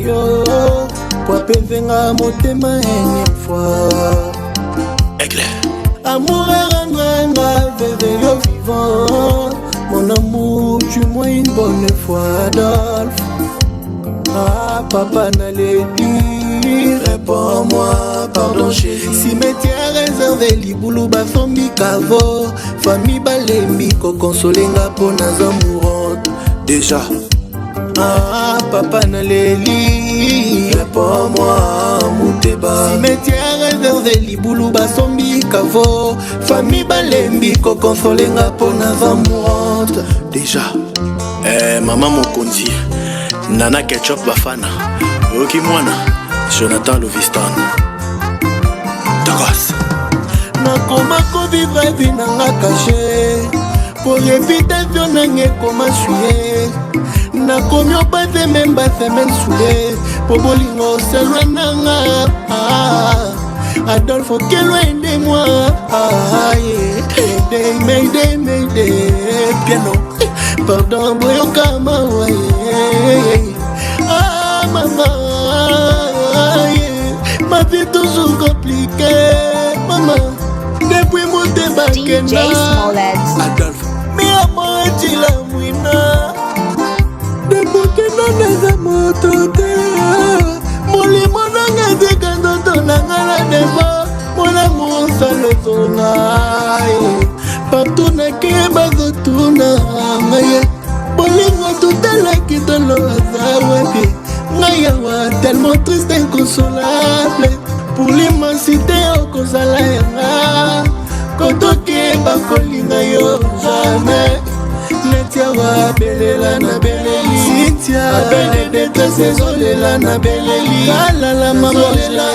yo po apezenga motema énième fois. Aigle. Amour erendre nga veve yo vivant. Mon amour, tu moi une bonne fois, Adolphe. Ah papa naleli, réponds-moi, pardon chéri. Cimetière réservé, libulu basombi kavo. Famille balembi koconsoler nga mpo naza mourante Déjà. Ah papa naleli, Réponds-moi, Muteba. Cimetière réservé, libulu basombi kavo. Famille balembi koconsoler nga mpo naza mourante. Déjà. Eh, mama mokonzi Nana Ketchup Bafana oyoki mwana Jonathan Loviston Tokos. Nakoma kovivre vie nanga caché po réputation nanga ekoma suye. Nakomi opase même basemaine sule po bolingo selwa nanga. Ah, Adolphe okelwa, aide-moi. Ah, yeah. Mayday, mayday, mayday, piano, pardon, boyoka mawa, yeah. Ah mama, yeah. Ma vie toujours compliquée, mama, depuis motema. DJ Smollett. Adolphe. Mi amor etila mwina depokenda naza moto te. Molimo nanga ezika nzoto nanga na deva mwana mosala ozonga partout nake bazotuna ngai bolingo totalaki tolo aza wapi. Ngai awa tellement triste, inconsolable pour l'immensité okozala yanga kotokeba kolinga yo jamais. Neti awa belela na beleli Cynthia abene détresse ezolela na beleli alala mamolela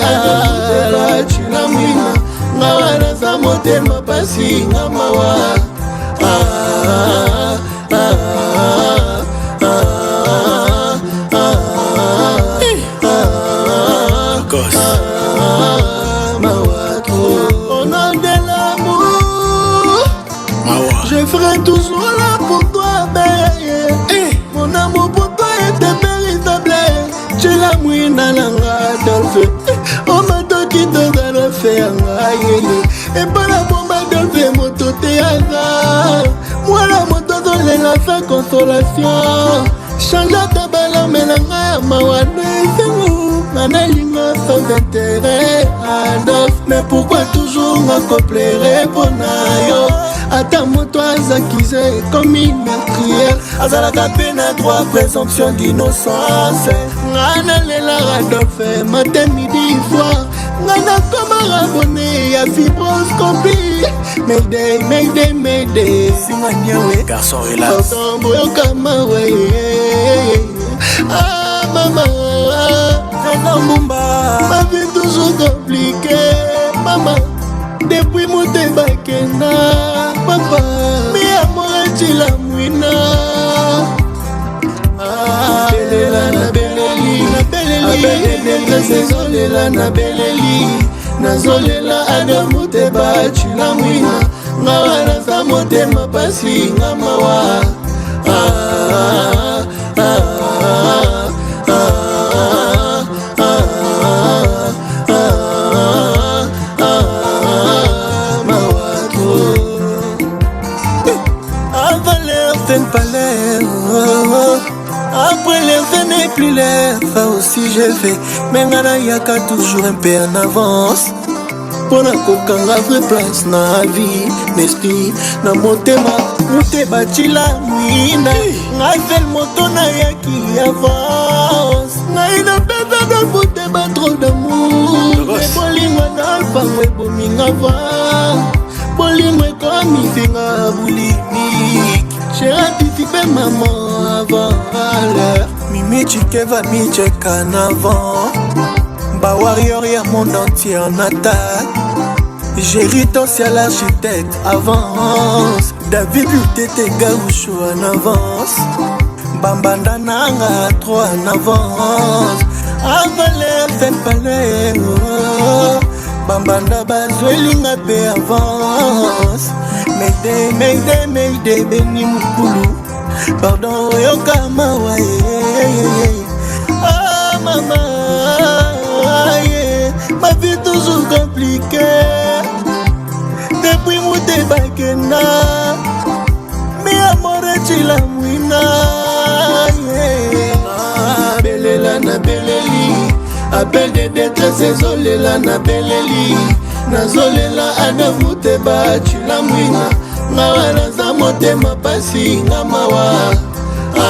cila mwina nga wana za motema pasi nga mawa. Ah, ah, ah, ah, ah, Tokos. Ah, mawa trop. Au nom de l'amour, Mawa. je ferai toujours là pour toi, baby. Mon amour pour toi est impérissable. Tu la mwina nanga Adolphe. Omatoki tozala fe yanga yele. Epala bomba Adolphe moto te aza. Mwana moto azolela sa consolation. Change ata balarmes na ngai ya mawa na esengo. Nga nalinga sans intérêt, Adolphe. Mais pourquoi toujours nga kopleurer mpo na yo? Ata moto aza accusé comme meurtrière azalaka mpe na droit présomption d'innocence. Nga nalelaka Adolphe matin, midi, soir. Nga nakomaka abonné ya fibroscopie. Mayday, mayday, mayday, singa nyewe. Garçon, relax. Pardon, boyoka mawe. Ah mama. Trésor Mbumba. Ma vie toujours compliquée, mama, depuis motema kenda papa mi amour etila mwina. Ah, belela na beleli abele détresse ezolela na beleli nazolela Adolphe moteba cila mwina nga wana za motema pasi nga mawa. Ah, ah, ah, ah, ah, ah, ah, mawa trop. Avant l'heure, ce n'est pas l'heure. Oh, oh. Après l'heure, ce n'est plus l'heure. Ça aussi, j'ai fait. Mais nga nayaka toujours un peu en avance. Mpona kokanga vraie place na vie, na esprit, na motema moteba tila mwina ngai fel moto nayaki avance. Ngai napesa na motema trop d'amour. Tokos. Bolingo nalpango ebominga va bolingo ekomisinga boulimique. J'ai anticipé, maman, avant l'heure. Mimi Chikeva Michek en avant. Ba warrior ya monde entier en attaque. Jerry Tosia l'architecte avance. David Lutete Gaoucho en avance. Bambanda Nanga trop en avance. Avant l'heure, c'est pas l'heure, oh. Bambanda bazwelinga mpe avance. Mayday, mayday, mayday, beni mokulu pardon oyoka mawa ye. Ah mama. Appel de détresse ezolela, nabeleli, nazolela. Adolphe Muteba tshila mwina, ngawa naza motema pasi, nga mawa. Ah,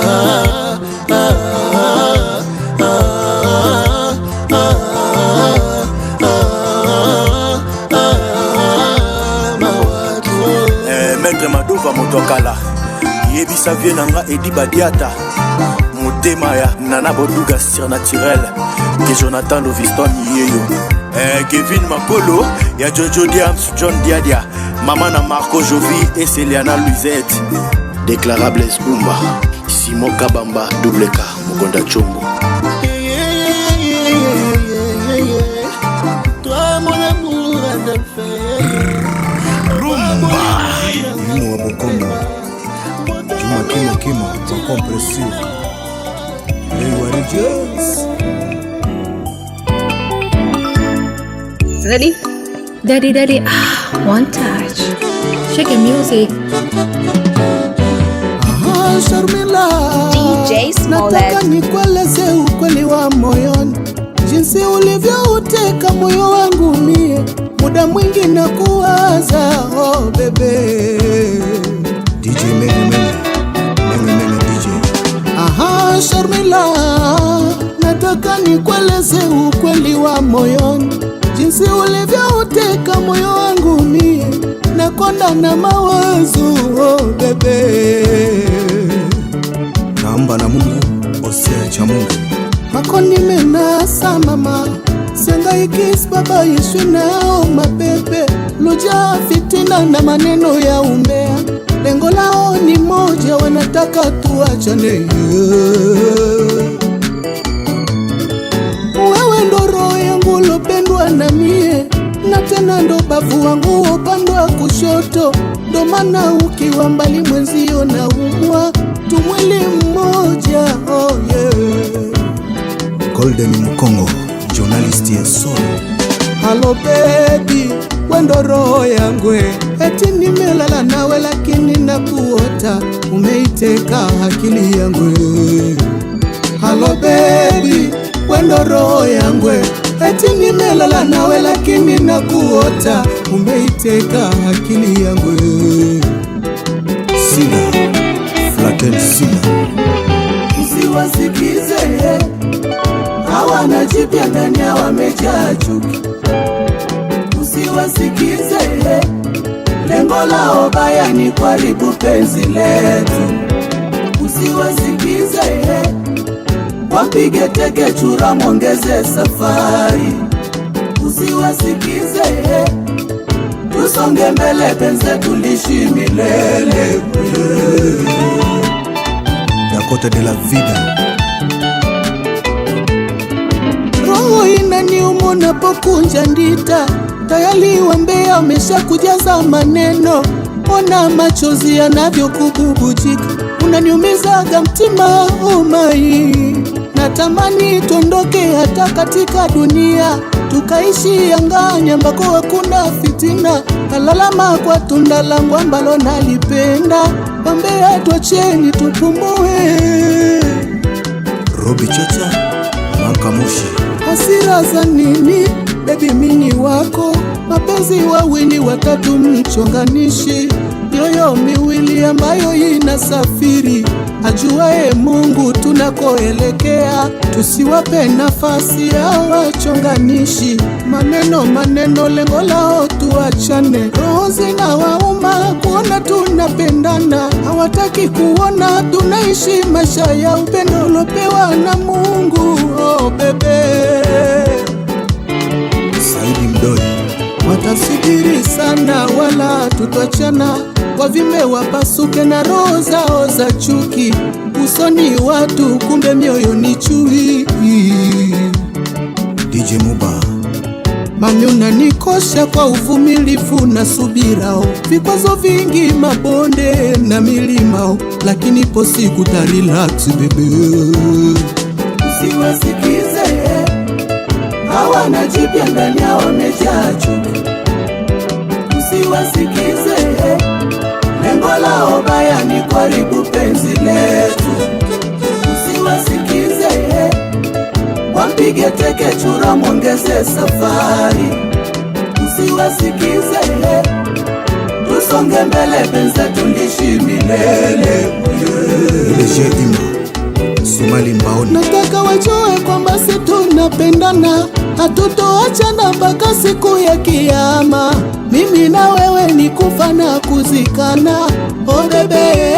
ah, ah, ah, ah, ah, ah, mawa trop. Eh, maître Madova, moto akala, yebisa vie na nga Edi Badiata, motema ya Nana Boduga surnaturel, ke Jonathan Loviston yeyo, eh, Kevin Makolo ya Jojo Diams, John Diadia, mama na Marco Jovi et Celiana Luisette, déclara Blaise Umba, Simon Kabamba, double K, Mokonda Chombo. Toi, mon amour, Adolphe. Rumba. Lino wa Bokondo, Juma Kima Kima, Macompressure, Lei Jazz. Ready? Daddy, daddy, ah, one touch. Shake your music. Ah, Sharmila, DJ Smollett. Nataka nikueleze ukweli wa moyoni, jinsi ulivyouteka moyo wangu mie, muda mwingi na kuwaza, oh bebe. DJ Menge Menge, Menge Menge DJ. Aha, Sharmila, nataka nikueleze ukweli wa moyoni, jinsi ulivyouteka moyo wangu mie, nakonda na mawazo, oh bebe. Naomba na Mungu Osea cha Mungu. Mako nimenasa mama sengaikis baba yishwi nao mapepe luja fitina na maneno ya umbea, lengo lao ni moja, wanataka tuachane. Wewe ndo roho yangu lopendwa na mie, na tena ndo bavu wangu upande wa kushoto, ndo maana ukiwa mbali mwenzio na umwa tumwili mmoja, oh yeah. Golden Mukongo, journalist ya Sol. Halo baby, wendo roho yangu, eti nimelala nawe lakini nakuota, umeiteka akili yangu. Halo baby, wendo roho yangu, eti nimelala nawe lakini nakuota, umeiteka akili yangu. Sida, Flatel Sida. Usiwasikize, hawana jipya ndani yao, wamejaa chuki. Usiwasikize, lengo lao baya ni kuharibu penzi letu. Usiwasikize, wapige teke chura, mwongeze safari. Usiwasikize, tusonge mbele, penzi tulishi milele. Dakota de la Vida. Roho inaniuma unapokunja ndita, tayari wambea wameshakujaza maneno, ona machozi yanavyokububujika, unaniumizaga mtima umai. Natamani tuondoke hata katika dunia, tukaishi angani ambako hakuna fitina. Kalalama kwa tunda langu ambalo nalipenda, wambea tuacheni tupumue. Robi Chacha, Makamushi. Hasira za nini bebi, mini wako mapenzi wawili watatu mchonganishi, mioyo miwili ambayo inasafiri, ajuae Mungu tunakoelekea, tusiwape nafasi ya wachonganishi. Maneno maneno, lengo lao tuachane, roho zinawauma kuona tunapendana, hawataki kuona tunaishi maisha ya upendo ulopewa na Mungu. Oh bebe, Saidi Mdoi. Watasubiri sana wala tutachana, wavime wapasuke na roho zao za chuki, usoni watu kumbe mioyo ni chui. DJ Muba. Mami unanikosha kwa uvumilivu na subirao, vikwazo vingi, mabonde na milimao, lakini po siku ta relax bebe. Usiwasikize, hawana jipya ndani yao, wamejaa chuki. Usiwasikize, lengo lao baya ni kuharibu penzi letu. Usiwasikize, wapige Mpige teke chura, mwongeze safari, usiwasikize, tusonge mbele, penzi tuliishi milele. PDG Ima Somali Mbaoni. Nataka wajue kwamba si tunapendana, hatutoachana mpaka siku ya Kiyama. Mimi na wewe ni kufa na kuzikana. Oh bebe,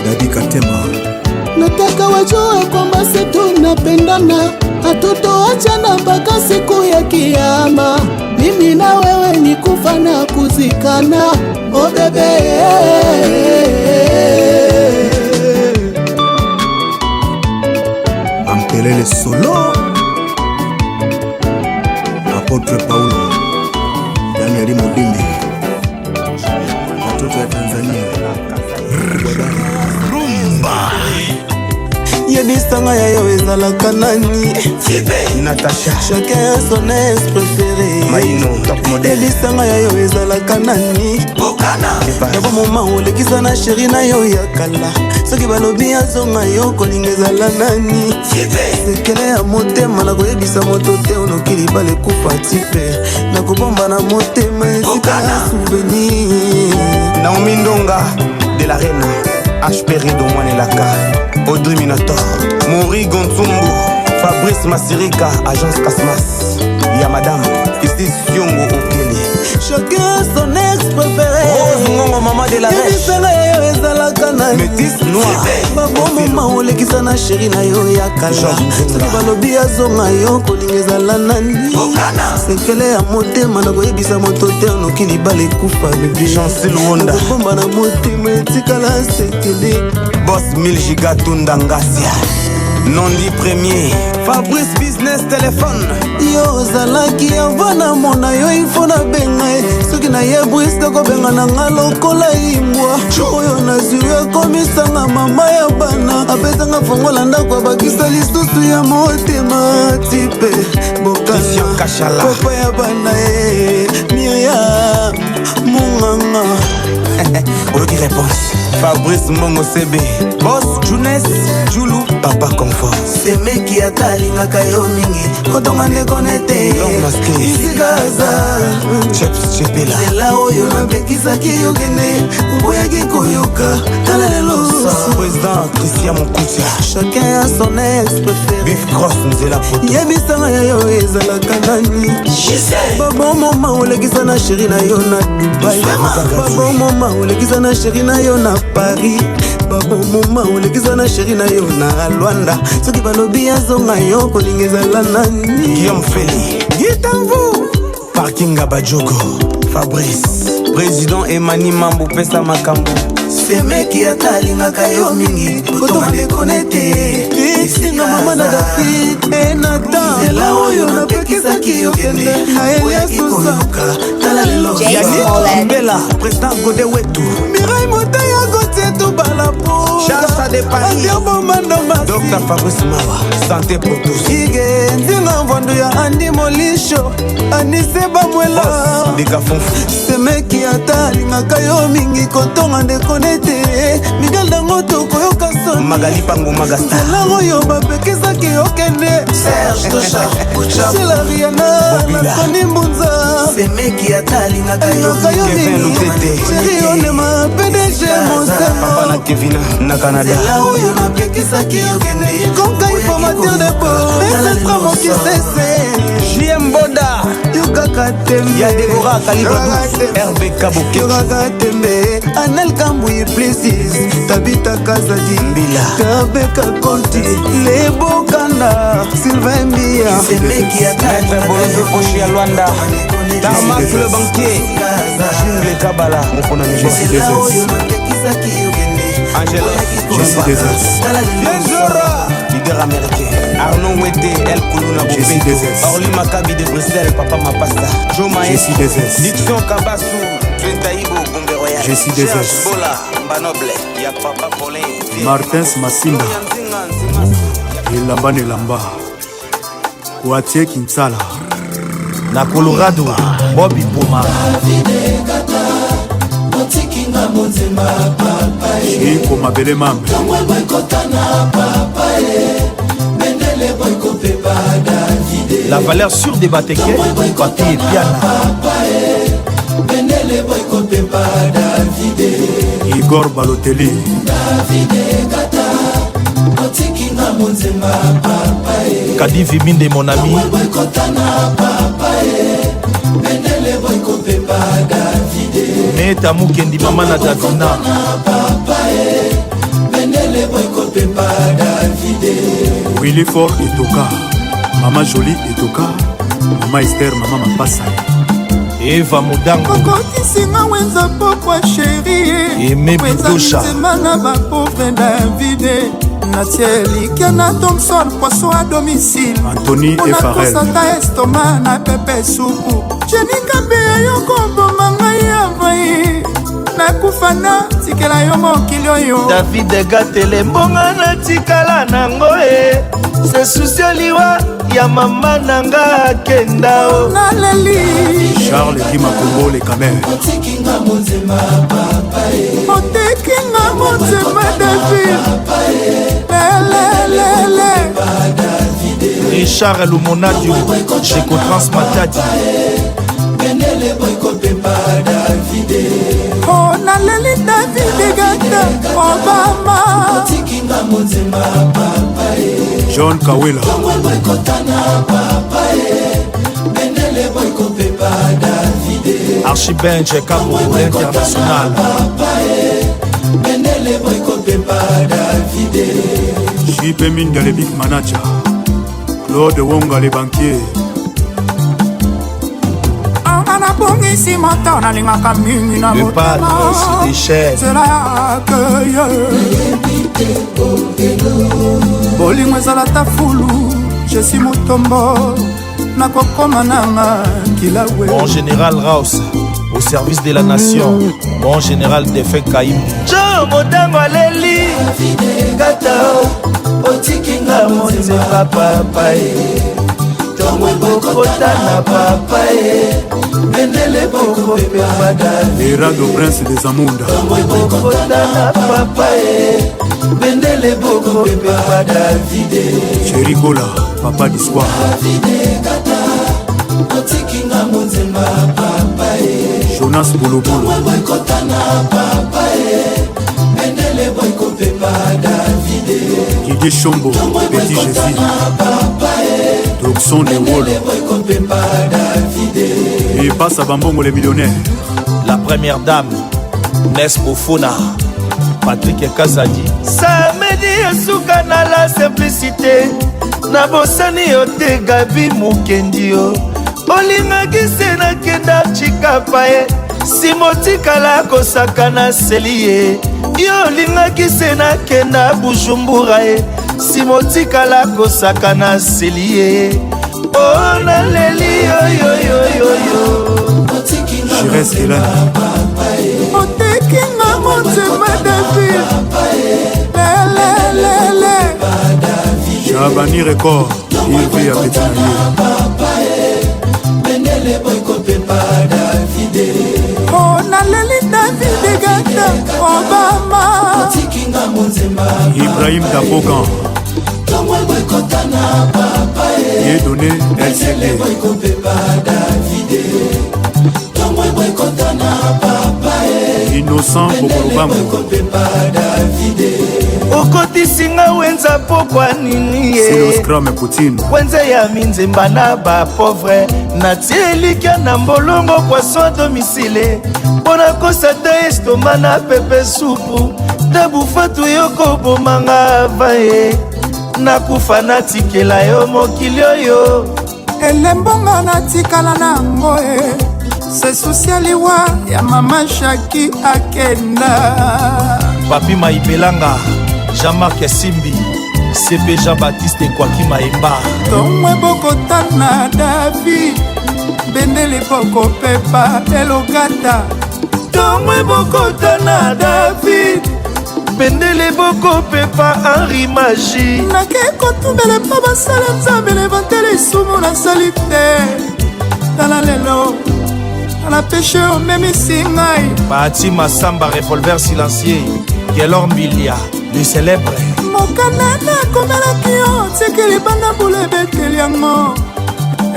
Dadi Katema. Nataka wajue kwamba si tunapendana, hatutoachana mpaka siku ya Kiyama. Mimi na wewe ni kufa na kuzikana. Oh bebe. Ampelele Solo, Apotre Paulo, Daniel Modimbi, watoto ya Tanzania. Rumba. Yebisanga ya yo ezalaka nani? Natasha. Chacun son ex préféré. Maino, top model. Yebisanga ya yo ezalaka nani? Ya bomoma olekisa na chéri na yo ya kala, soki balobi azonga yo, kolinga ezala nani? Sekele ya motema nakoyebisa moto te, onoki libala ekufa tipe, nakobomba na motema esika ya souvenir. Naomi Ndonga de la Reine, HP Rido Mwanelaka, Audrey Minator, Mori Gonzumbu, Fabrice Masirika, Agence Casmas, ya Madame, Isis Siongo Okeli. Chacun son ex préféré. Rose Ngongo, maman de la Reine. Yebisanga ya yo ezalaka nani? Métis noir. Babomoma olekisa na chéri na yo ya kala, Georges Nzinga. Soki balobi azonga yo, kolinga ezala nani? Sekele ya motema nakoyebisa moto te, onoki libala ekufa bebe. Chancel Wonda. Nakobomba na motema etikala sekele. Boss 1000 giga Tunda Ngasia. Nondi Premier, Fabrice Business Téléphone. Yo ozalaki ava na mona yo, ifo nabenga ye, soki naye briske kobenga na nga lokola imbwa oyo nazwi akomisanga mama ya bana, apesanga fongola ndako, abakisa lisusu ya motema tipe. Christian Kashala. Papa ya bana ye Miriam Monganga. Oyoki réponse. Fabrice Mbongo CB. Boss Junes Julu Papa Confort. Semeki ata alingaka yo mingi, kotonga ndeko nete Long masqué. esika aza. Cheps Chepela. Nzela oyo napekisaki yo kende, oboyaki koyoka, tala lelo. Président Christian Mokutia. Chacun a son ex préféré. Bif Cross Nzela Poto. Yebisanga ya yo ezalaka nani? Babomoma olekisa na chéri na yo na Dubai, babomoma olekisa na chéri na yo na Paris, babomoma olekisa na chéri na yo na Lwanda, soki balobi azonga yo, kolinga ezala nani? Guillaume Feli. Gitamvu. Parking Abadjogo. Fabrice. Président Emani Mambo Pesa Makambo. Semeki ata alingaka yo mingi, kotonga ndeko nete esinga mama na David Enata, nzela oyo napekisaki yo kende na Elia Susa, tala lelo. Jay Yannick Smollett. Bella. Président Godé Wetu. Mirai Motaya Gotie Tubala. Chacha de Paris. Dr Fabrice Mawa. Santé pour tous. Ige Nzinga Mvandu ya Andi Molisho Anise Bamwela. Boss Dika Fonfu. Semeki ata alingaka yo mingi, kotonga ndeko nete Miguel Dango tokoyoka soni. Magali Pango Magasta. Nzela oyo bapekisaki okende. Shila Riana. Bobila. Natoni Mbunza. Semeki ata alingaka yo alingaka yo Kevin mingi. Lutete. Sheri Onema PDG Papa Mosema. na Kevina na Canada. Nzela oyo napekisaki yo kende, Konka informateur de bo Esetra Mokisese. JM Boda. Yokaka tembe. Ya Deborah Kalibadou. RBK Bokechu. Yokaka tembe Anel Kambui Plisis Tabita Kazadi. Mbila. Kabeka Konti Lebokanda Sylvain Mbia. Semeki ata Maître alingaka Bolozo yo Pochi ya Luanda. Tarmac le banquier. Jungle Kabala. Mokona Jessie Nzela Dezes. oyo napekisaki yo kende, Angela. Jessie Dezes. tala lelo. Bienzora. Leader américain. Arnaud Wete, El Koulouna Jessie Bopeto. Dezes. Orly Maccabi de Bruxelles, Papa Mapassa. Joe Jessie Maestro. Dezes. Dixon Kabasu. Twentaïbo, Gombe Royal. Jessie Dezes. Serge Bola, Mbanoble. Ya Papa Paulin. Martins Masinda. Nzinga, Nzinga. Elamba na elamba Kwatie Kinsala. Na Colorado, Bobby Poma. Otiki. Otikinga monzemba papa e. Iko mabele mambe. Tongo boikotana papa e. Bendele boikopepa Davide. La valeur sûre des Bateke, Papi et Piana. Papa e. Bendele boikopepa Davide. Igor Balotelli. Davide kata. Otikinga monzemba papa e. Kadivi Minde mon ami. Tongo boikotana papa e. Bendele boikopepa Davide. Meta Mukendi mama na Davina. Papa e. Bendele boikopepa Davide. Willy Ford Etoka. Mama Jolie Etoka. Mama Esther, Mama Mapasa. Eva Mudango. Okotisi nga wenza pokwa sheri. Aimé Bidosha. Nzema na bapauvre Davide. Natie elikya na Thomson poisson à domicile. Anthony Mpona Efarel. kosata estoma na pepe supu. Jenika mbeya yo koboma ngai avai. Nakufa na tikela yo mokili oyo. David Gatele mbonga natikala nango e se susi liwa ya mama nanga akenda o naleli Charles Kima Congo le Camer. Otikinga monzemba papa e. Otekinga monzemba David. Lelelele. Richard Lumonadio, Checo Trans Matadi. Bendele boikopepa Davide. Oh, naleli David Gata Obama. Otikinga monzemba papa e. John Kawela. Tongo boikotana papa e. Bendele boikopepa Davide. Archibench Kapo l'international. Papa e. Bendele boikopepa Davide. JP Minda le big manager. Claude Wonga le banquier. Anga nabongisi moto nalingaka mingi na Le padre sur des chaînes. nzela ya accueil. Bolingo ezala ta fulu jesi motombo nakokoma nanga kilawe. Mon général Raus, au service de la nation. Mon général Défait Kaim. Jo motango aleli kata o otikinga monzemba papa e tongo bokotana papa e bendele bokopepa David. Erado Prince des Amunda. Bokotana papa e bendele bokopepa Davide. Chéri Gola, Papa d'Histoire. Davide kata. Otikinga monzemba papa e. Jonas Bolobolo. Tongo boikotana papa e. Bendele boikopepa Davide. Didier Chombo, Petit Jésus. Doxon de Wolo. Boikopepa Davide. Et passe à Bambongo les millionnaires. La première dame, Nes Bofona. Patrick Kazadi. Samedi esuka na la simplicité nabosani yo te Gabi Mukendi yo olingaki se nakenda chikapa ye simotikala kosaka na seli ye yo olingaki se nakenda Bujumbura ye simotikala kosaka na seli ye o naleli yoyoyoyoyo. Jires Elani. Otekinga monzemba David. Lelelele. Chabani Record. Ilvi ya Petit Naye. Bendele boikopepa Davide. Oh, naleli David Gata Obama. Otikinga monzemba Ibrahim Dabogan. Tongo boikotana papa e. Yedone LCD. Boikopepa Davide. Tongo boikotana papa e. Innocent Bokolobango. Boikopepa Davide. Okotisi nga wenza pokwa nini ye Silos Kram Poutine. Wenze ya minzemba na bapauvre natie elikya na mbolongo poisson domicile mpo nakosa te estoma na pepe supu te bufatu yo kobomanga ava ye nakufa natikela yo mokili oyo. Elembonga natikala nango e se susi ya liwa ya mama Shaki akenda. Papi Maibelanga, Jean-Marc Simbi, CP Jean-Baptiste Kwaki Maemba. Tongo ebokotana David bendele bokopepa elokata. Tongo ebokotana David bendele bokopepa Henri Magi. Nake kotumbele mpo basala nzambe levantele lisumu nasali te tala lelo. Na peshe omemisi ngai. Pati Masamba, revolver silencieux. Kelor Mbilia, le célèbre. Mokanda nakomelaki yo tiki libanda mbula ebeteli yango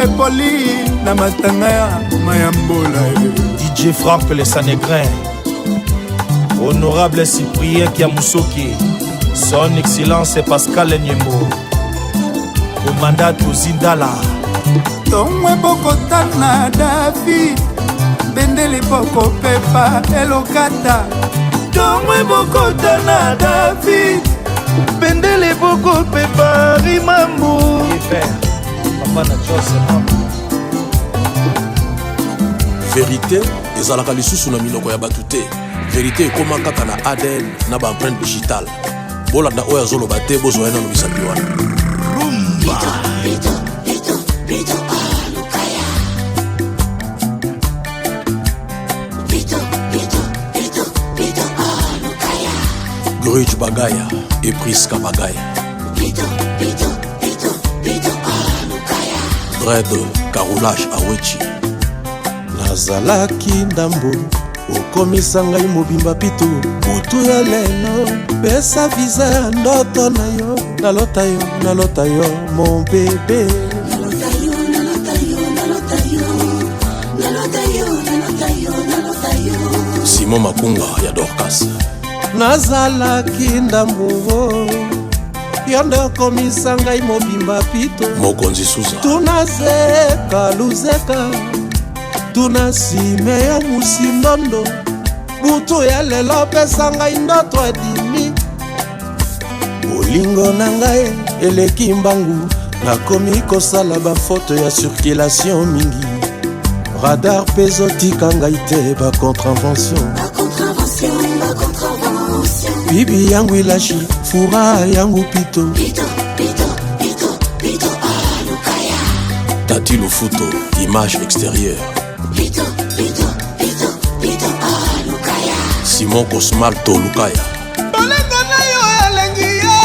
epoli na matanga ya mbuma ya mbola. DJ Franck le Sanégrin, Honorable Cyprien Kiamusoki, Son Excellence Pascal Nyembo, Commandant Tozindala. Ntongo ebokotana David, bendele bokopepa elokata. Ntongo ebokotana David, bendele bokopepa rimambu. Papa na Joseph. Verité ezalaka lisusu na minoko ya bato te. Verité ekóma kaka na ADN na baempreinte digitale. Bolanda oyo azoloba te, bozwa ye nano misapi wana. Rumba. Gruge Bagaya et Priska Bagaya. Dread Carolage Awechi. Nazalaki ndambo, okomisa ngai mobimba pitu. Butu ya lelo pesa visa ya ndoto na yo. Nalota yo, nalota yo, mon bebe. Simon Makunga ya Dorcas. Nazalaki ndambo, yo nde okomisa ngai mobimba pito. Mokonzi Suza. Tuna zeka luzeka, tuna sime ya musindondo. Butu ya lelo pesa ngai ndoto adimi. Bolingo na ngai eleki mbangu, nakomi kosala bafoto ya circulation mingi. Radar mpe ezotika ngai te, bacontrevention. Bibi yangu ilashi, furaha yangu pito. Tati Lufuto, image extérieure. Simon Cosmalto Lukaya. Bolingo na yo elengi yo,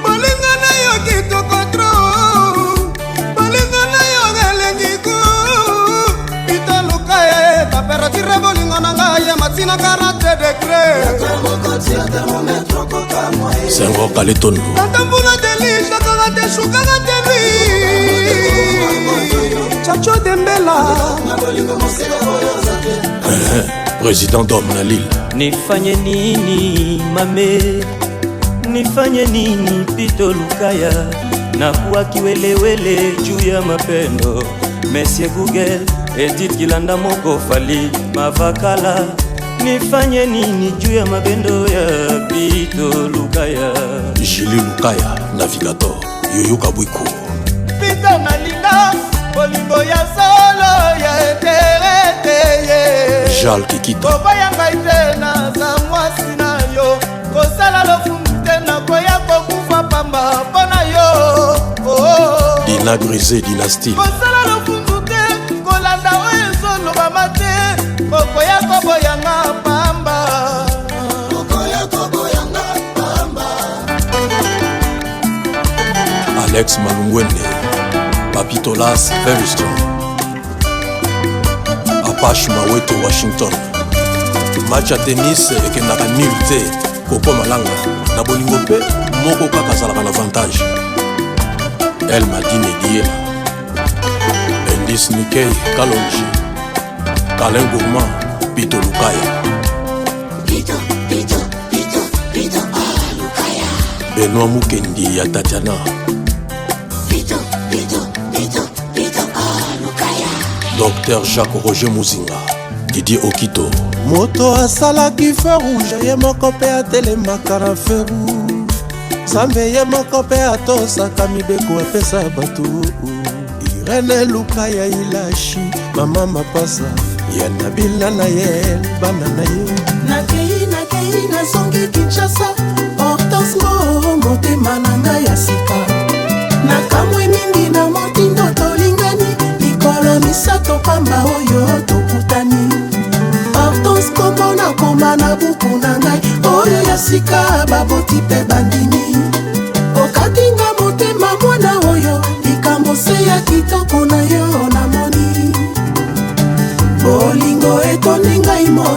bolingo na yo kitoko trop, bolingo na yo elengi ku. Pito Lukaya, taperatire bolingo na ngai ya matina 40 degré. Senghor Kaletondo. Tata mbula delisha kaka te shukaka te lui. Chacho Dembela. Président d'homme na Lille. Nifanye nini mame, nifanye nini Pito Lukaya, nakuwa kiwelewele juu ya mapendo. Monsieur Google, Edith Kilanda moko fali mavakala, nifanye nini juu ya mapendo ya Pito Lukaya. Julie Lukaya, navigateur. Yoyo Kabwiku. Pito nalinga bolingo ya solo ya eterete ye. Jal Kikita. Koboya ngai te, naza mwasi na yo, kosala lofundu te, nakoya kokufa pamba mpo na yo. Oh. Dina Grisé Dynastie. Kosala lofundu te, kolanda oyo ezolobama te, okoya koboyanga pamba. Alex Malungwende. Papitolas Very Strong. Apache Maweto Washington. Match ya tennis ekendaka nul te, kokoma langa na bolingo mpe moko kaka azalaka na avantage. El Madine Diela. Indice Nikei Kalonji. Kalin Gourmand Pito Lukaya. Benoît Mukendi ya Tatiana. Docteur Jacques Roger Muzinga. Didier Okito. Moto asalaki feu rouge, ye moko mpe atelemaka na feu rouge. Nzambe ye moko mpe atosaka mibeko apesa bato. Irene Lukaya ilashi, mama mapasa ya Nabila na ye bana na ye. Nakei, nakei, nazongi Kinshasa. Hortense mo motema na ngai ya sika. Nakamwe mingi na motindo tolingani, mikolo misato pamba oyo tokutani. Hortense kombo nakoma na buku na ngai oyo ya sika, baboti mpe bandimi. Okatinga motema mwana oyo, likambo se ya kitoko na yo namoni.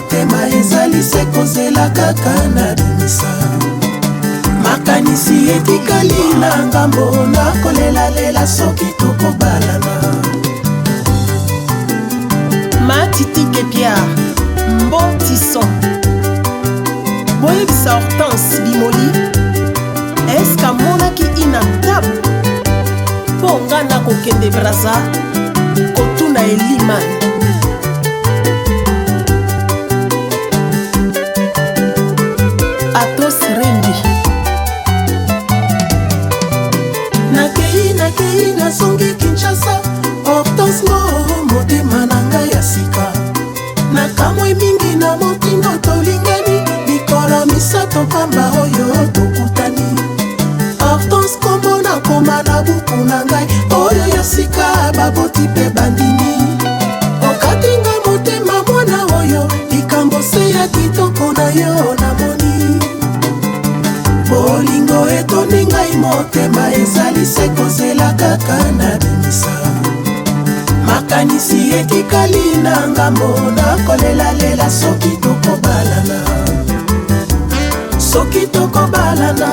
Motema ezali se kozela kaka nabimisa makanisi etikali na ngambo, nakolelalela soki tokobalana. Matiti Kepiar Mbotison, boyebisa Hortense Bimoli eske amonaki ina tabu mpo nga nakokende Braza kotuna Elimani. Atos Rembi. Nakei, nakei, nazongi Kinshasa. Hortense ngo, motema na ngai ya sika, nakamwe mingi na motindo tolingani. Mikolo 3 pamba oyo tokutani. Hortense, kombo nakoma na buku na ngai oyo ya sika, baboti mpe bandimi. Okatinga motema mwana oyo, likambo se ya kitoko na yo namoni. Bolingo etondi ngai motema, ezali se kozela kaka nabimisa makanisi etikali na ngambo, nakolelalela soki tokobalana, soki tokobalana.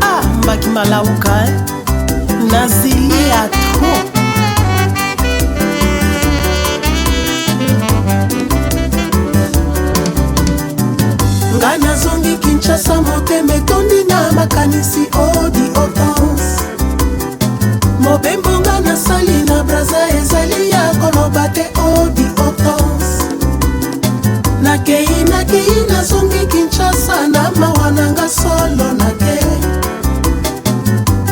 Ah, mbaki malauka, eh? Nazili ya trop. Ngai nazongi Kinshasa, motema etondi na makanisi. Odi Hortense, mobembo nga nasali na Braza ezali ya koloba te. Odi Hortense, nakei, nakei, nazongi Kinshasa na mawa nanga solo nake.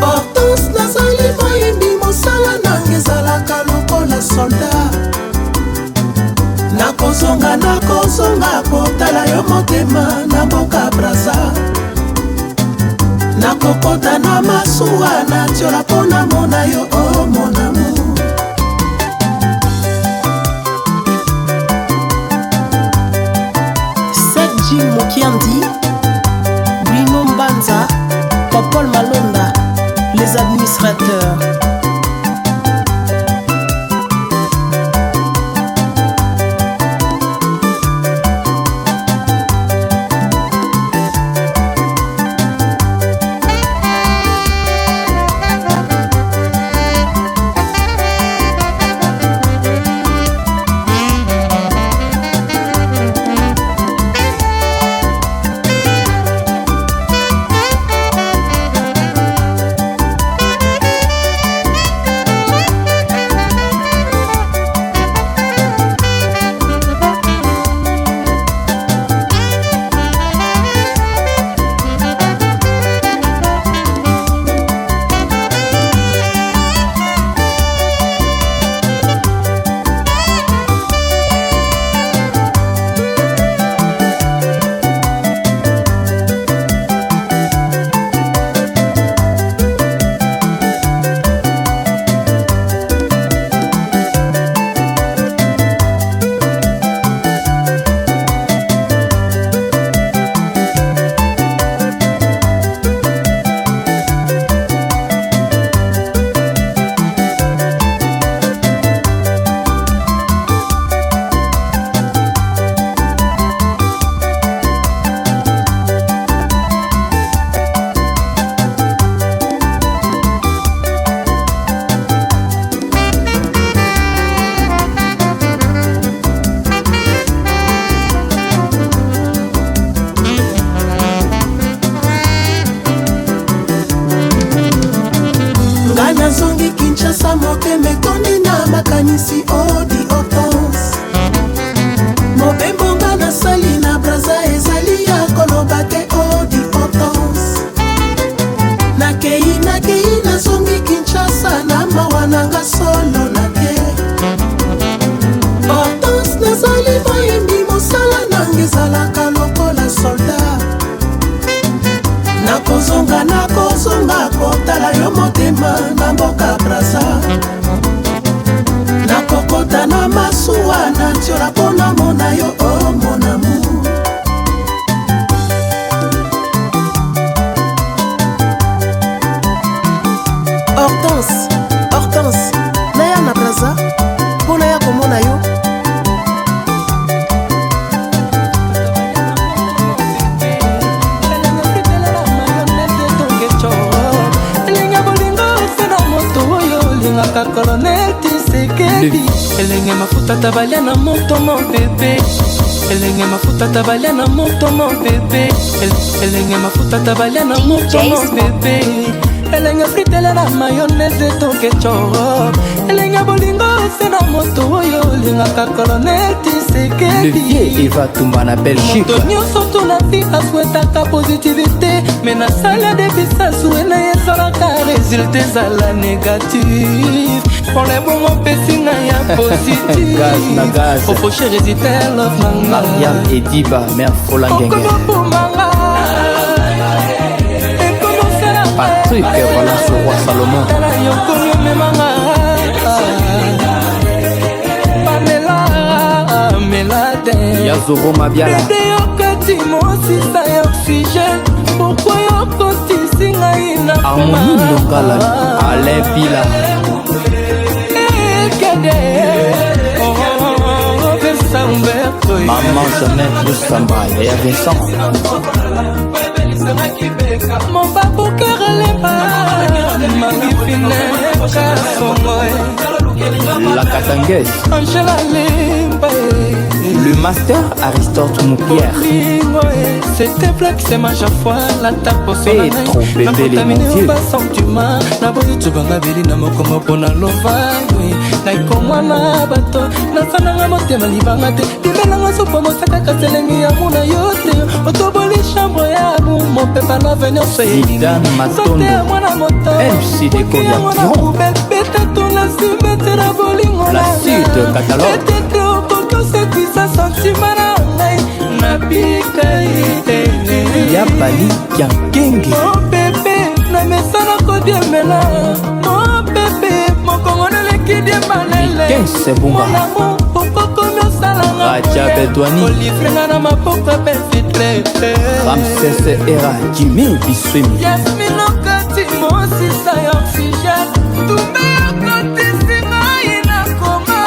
Hortense, nazali moyembi, mosala nanga ezalaka lokola soldat. Nakozonga, nakozonga kotala yo motema na mboka Braza. Nakokota na masuwa natiola mpo namona yo, o mon amour. Jim Mokiandi, Bruno Mbanza, Popol Malonda, les administrateurs. Ngai nazongi Kinshasa, motema etondi na makanisi. Odi Hortense, mobembo nga nasali na Braza ezali ya koloba te. Odi Hortense, nakei, nakei, nazongi Kinshasa na mawa nanga solo nake. Hortense, nazali moyembi, mosala nanga ezalaka lokola soldat. Nakozonga, nakozonga kotala yo motema na mboka Braza. Nakokota na masuwa natiola mpo namona yo, o mon amour. Hortense, Hortense, naya na Braza mpo naya komona yo. olingaka colonel Tshisekedi. Elenge mafuta tabalia na moto mon bébé. Elenge mafuta tabalia na moto mon bébé. Elenge mafuta tabalia na moto mon bébé. Elenge fritele na mayonnaise to ketchup. Elenge bolingo se na moto oyo olingaka colonel Le vieux Eva Tumba na Belgique. Moto nyonso to na vie aswetaka positivité, me nasala debisa sue na ye esalaka résultat ezala négatif. Mpona ebongo opesi ngai ya positif. Gaz na gaz. Ofoche résultat love na nga. Mariam Ediba, mère Fola Ngenge. Okomobomanga. Patrick Valence Roi Salomon. Tala yokomi omemanga Pamela Melade. Yazoro Mabiala. Bebe yokati mosisa ya oxygène. Pourquoi yokotisi ngai na Harmonie Ndongala. Alain Pila. Ekende Oh, Vincent Humberto. Maman Jeannette Moussamba. Yaya Vincent. Mobabukerelemba Magipineka Songo. La Katangaise. Angela Lemba. Le master Aristote Moupière. C'était black, c'est ma fois la tape Petro Bembele, mon vieux. Basentiment naboyi tobanga beli na mokongo mpona lova naikomwana bato nasananga motema libanga te limelanga supa mosaka kasi elengi ya muna yo te otoboli chambre ya mopepa love nyonso Zidane Matondo. ya mwana moto MC Dekoya Piron. betatuna simete na bolingo La Sud Catalogue. Peut-être okoki osekwisa sentima na ngai nabika ye. Yabali Kiankenge. Mon bébé namesana kodiembela mon bébé mokongo naleki diembalele. Quinze Bunga. Mon amour okokomi osalanga Raja Bedouani. olivrenga na maboko befidre. Ramsès Era Jimmy Biswemi. Yasmine okati mosisa ya oxygène tumbe okotisi ngai nakoma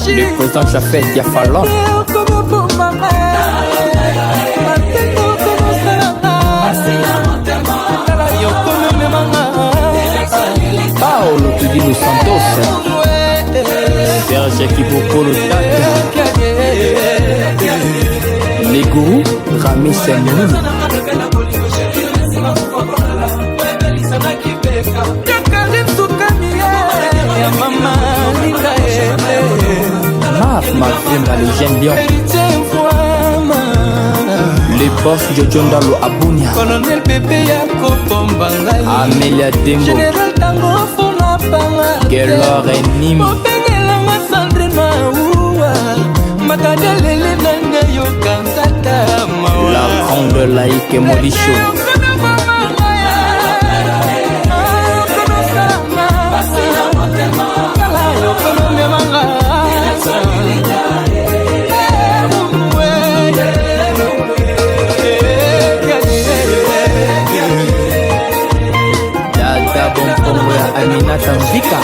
Le danger. président Jafet Diafalon. Paolo Tudino Santos. Serge Kibokolo Tata. Les gourous Rami Semoulou. Marc Mavimba, le jeune lion. Le boss Jojo Ndalo Abunia. Colonel bebe ya kobomba ngai. Amelia Dembo. Général tango fona panga. Gelor Enimi. Obengelanga Sandrine Maua makadelele nanga yokangata mawa. La grande laïque Molisho. Dada Bonkongo ya Aminata Mvika.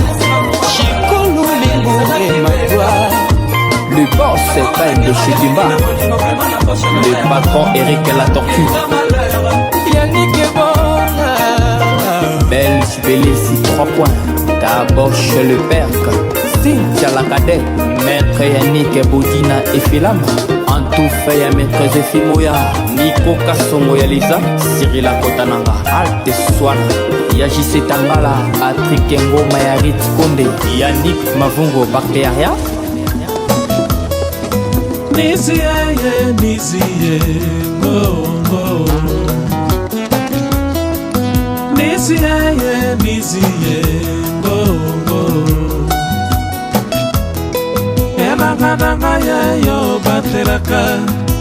Le boss Time de Chidimba. Le patron Eric La Tortue. Belge Bélissi 3 points. Taboche le Perc. Cynthia la cadette. Maître Yannick Bodina et Philam. Antoufé ya Maître Zefimoya. Nico Kasongo ya Liza. Cyril Akotananga. Alte Swana. Yajise Tangala. Patrick Ngoma ya Rit Konde. Yannick Mavungo Baktearia. Nisi ye, nisi ye, ngo ngo. Nisi ye, nisi ye, ngo ngo. Elanga na ngai ye yo batelaka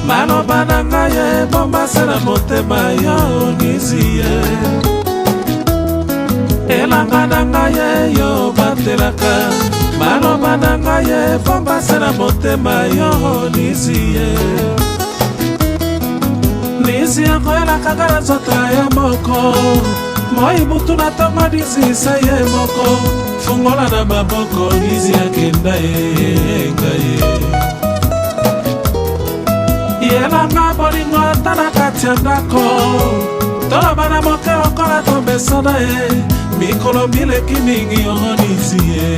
maloba na ngai ye bombasa na motema yo nisi ye. Elanga na ngai ye yo batelaka maloba na ngai ye bombasa na motema yo nisi ye. Nisi yango elakaka na nzoto ya ye moko moi butu na ntongo nisi se ye moko fungola na maboko nisi akenda ye ngai ye yelanga bolingo ata na kati ya ndako toloba na moke lokola tomesana ye. Mikolo mileki mingi onisi ye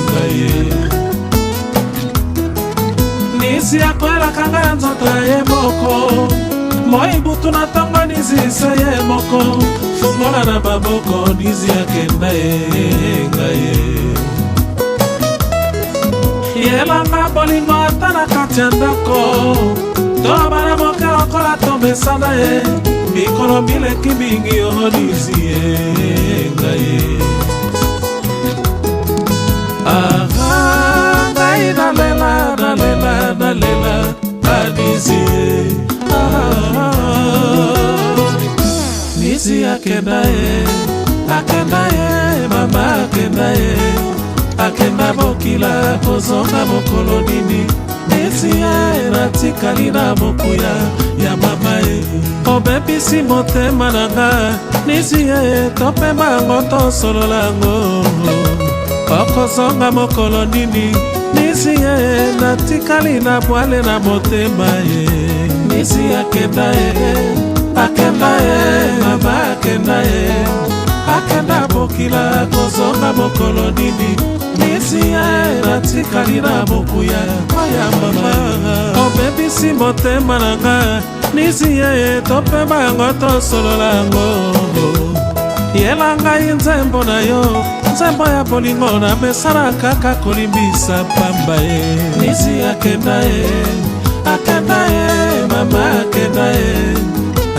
ngai ye. Nisi akwelaka ngai ya nzoto ya ye moko. Moi butu na ntongo nisi se ye moko. Fungola na maboko nisi akenda ye ngai ye. Yelanga bolingo ata na kati ya ndako. Tolobana moke lokola tomesana ye. Mikolo mileki mingi onisi ye ngai ye. Ah, ngai nalela nalela nalela anisi ye. Ah, nisi akenda ye akenda ye mama akenda ye akenda bokila kozonga mokolo nini nisi ye natikali na mokuya ya mama ye obebisi motema na nga nisi ye topema yango tosolola yango okozonga mokolo nini nisi ye natikali na bwale na motema ye nisi akenda ye akenda ye mama akenda ye akenda bokila kozonga mokolo nini nisi ye natikali na mokuya ya mama obebisi motema na nga nisi ye topema yango tosolola yango yela ngai nzembo na yo nzembo ya bolingo na mesana kaka kolimbisa pamba ye nisi akenda ye akenda ye mama akenda ye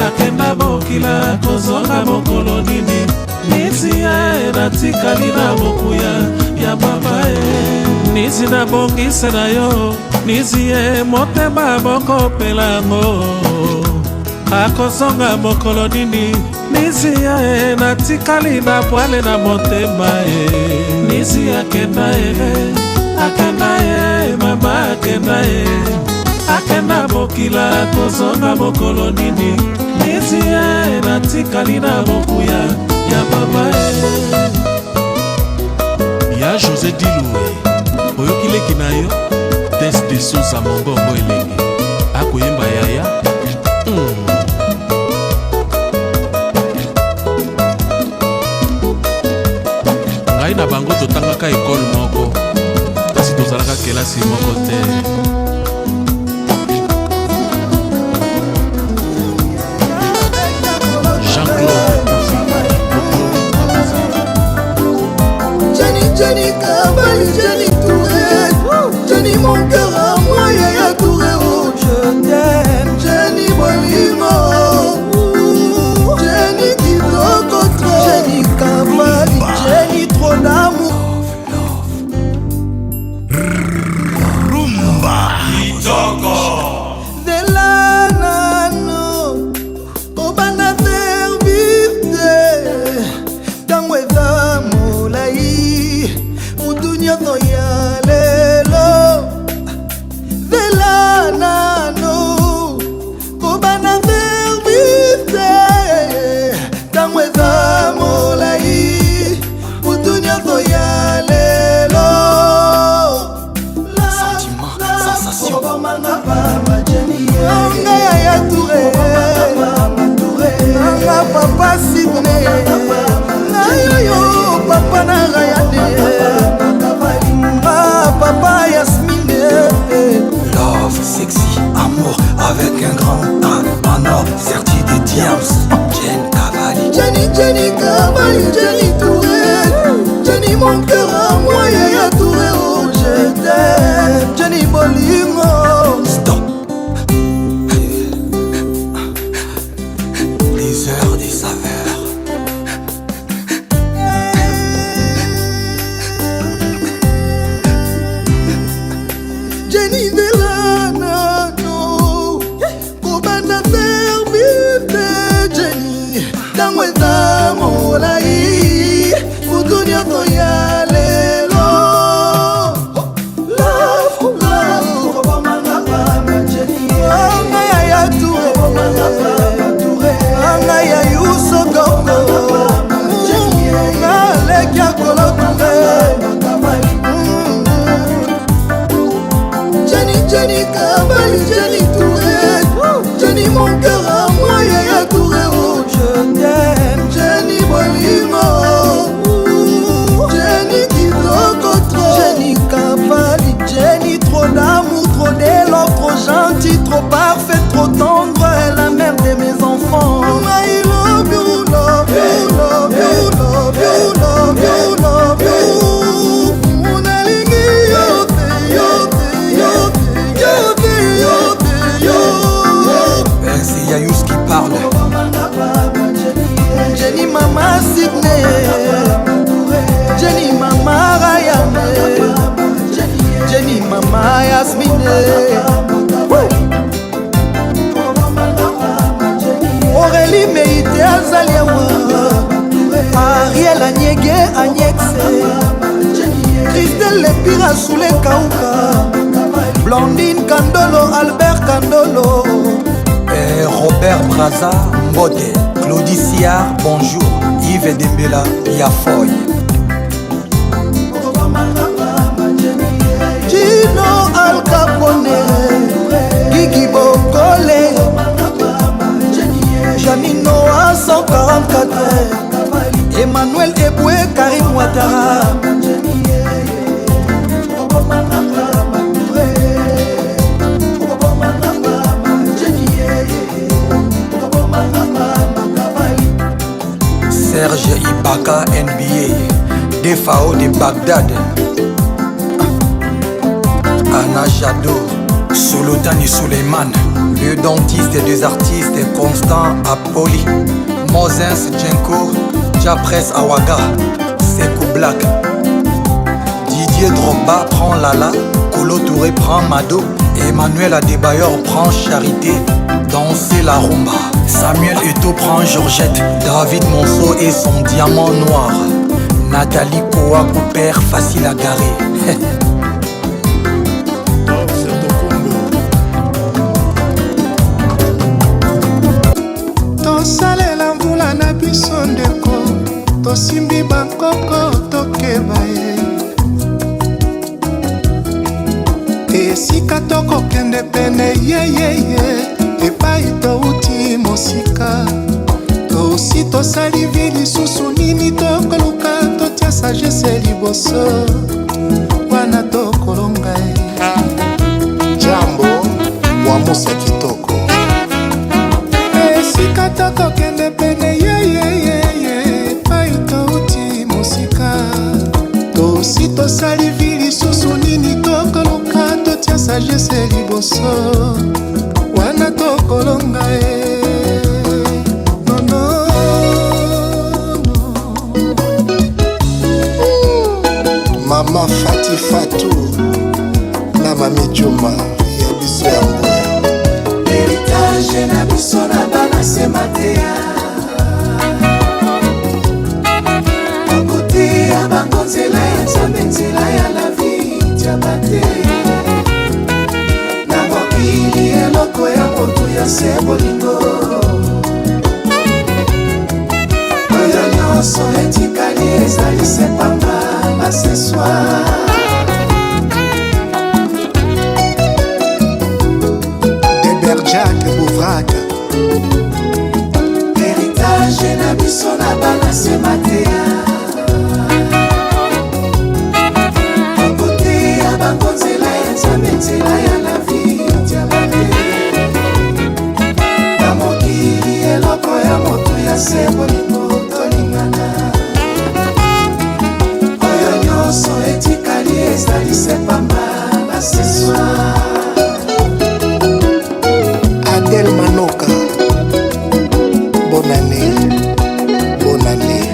akenda bokila kozonga mokolo nini nisi ye natikali na mokuya ya mama ye nisi nabongisa na yo nisi ye motema mokopela yango akozonga mokolo nini nisi ye natikali na bwale na motema ye nisi akenda ye akenda ye mama akenda ye akenda bokila kozonga mokolo nini nisi ye natikali na mokuya ya mama ye ya José Diloué oyoki leki na yo Tess de Souza mongongo elenge akoyemba yaya Ngai na bango totangaka ekole moko kasi tozalaka kelasi moko te. Jean-Claude Jenny, Jenny, Kabali, Jenny Touré. Jenny, mon cœur à moi, Yaya Touré. Oh, je t'aime, Jenny Bolingo. Jenny Kitoko trop. Jenny Kabali, Jenny trop d'amour. Rumba Kitoko Zela nano kobanda service te ntango eza molai mutu nyonso ya lelo zela nano kobanda service te ntango eza molai mutu nyonso ya lelo Sentiment, sensation. Nanga yaya Touré nanga papa Sidney nayoyo papa na Rayane papa Yasmine Love, sexy, amour avec un grand A en or, serti des diams. Jen Cavalli. Jenny, Jenny Cavalli, Jenny Touré Jenny mon cœur à moi Yaya Touré oh je t'aime Jenny Bolingo Stop. Les heures des saveurs. Jenny zela nano kobanda service te Jenny ntango eza molai mutu nyonso ya lelo Aurélie Meite azali awa, Ariel Anyege Anyexe, Christelle Lepira Soule Kauka, Blandine Kandolo, Albert Kandolo. Eh, Robert Braza Mbote, Claudie Siar, bonjour, Yves Dembela, Yafoy. Gino Al Capone, Gigi Bokole, Janine Noah 144, Emmanuel Eboué, Karim Ouattara. Serge Ibaka NBA, Defao de Bagdad, Anna Jadot, Solotani Suleiman, le dentiste des artistes Constant Apoli, Moses Djenko, Japres Awaga, Sekou Black, Didier Drogba prend Lala, Kolo Touré prend Mado, Emmanuel Adebayor prend Charité, danser la rumba. Samuel Eto'o prend Georgette, David Monceau et son diamant noir. Nathalie Kouakou père facile à garer. Tosalela mvula na biso ndeko, tosimbi bankoko tokeba ye esika tokokende pene yeyeye epai touti mosika tosi tosali vi lisusu nini tokoluka totia sagesse liboso wana tokolonga ye. Jambo Mwamusa kitoko. Esika tokokende pene yeyeyeye epai touti mosika tosi tosali vi lisusu nini tokoluka totia sagesse liboso wana tokolonga ye. Nono. Mama Fati Fatou na Mami Juma ya biso ya ngoya. Heritage na biso na bana se mateya tokoteya bango nzela ya Nzambe, nzela ya la vie tiaba te na mokili eloko ya motuya se bolingo oyo nyonso etikali ezali se pamba baseswa. Deberjak Bouvrak. Heritage na biso na bana se mateya tokoteya bango nzela ya Nzambe, nzela ya la vie tiaba te na mokili eloko ya motuya se bolingo tolingana oyo nyonso etikali ezali se pamba baseswa. Adèle Manoka, bonne année, bonne année.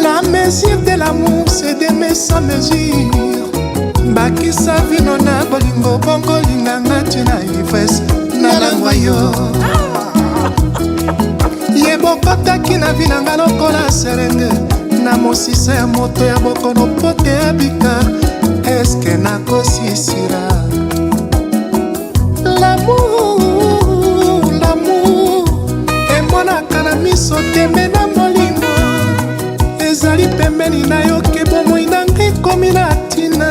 La mesure de l'amour, c'est d'aimer sans mesure. Bakisa vino na bolingo bongo linganga tina ivresse nalangwa yo. Ye bokotaki na vi na nga lokola serenge na mosisa ya moto ya bokono po te abika eske nakosisira. L'amour, l'amour emonaka na miso te me na molimo ezali pembeni na yo ke bomoi na ngai ekomi na ntina.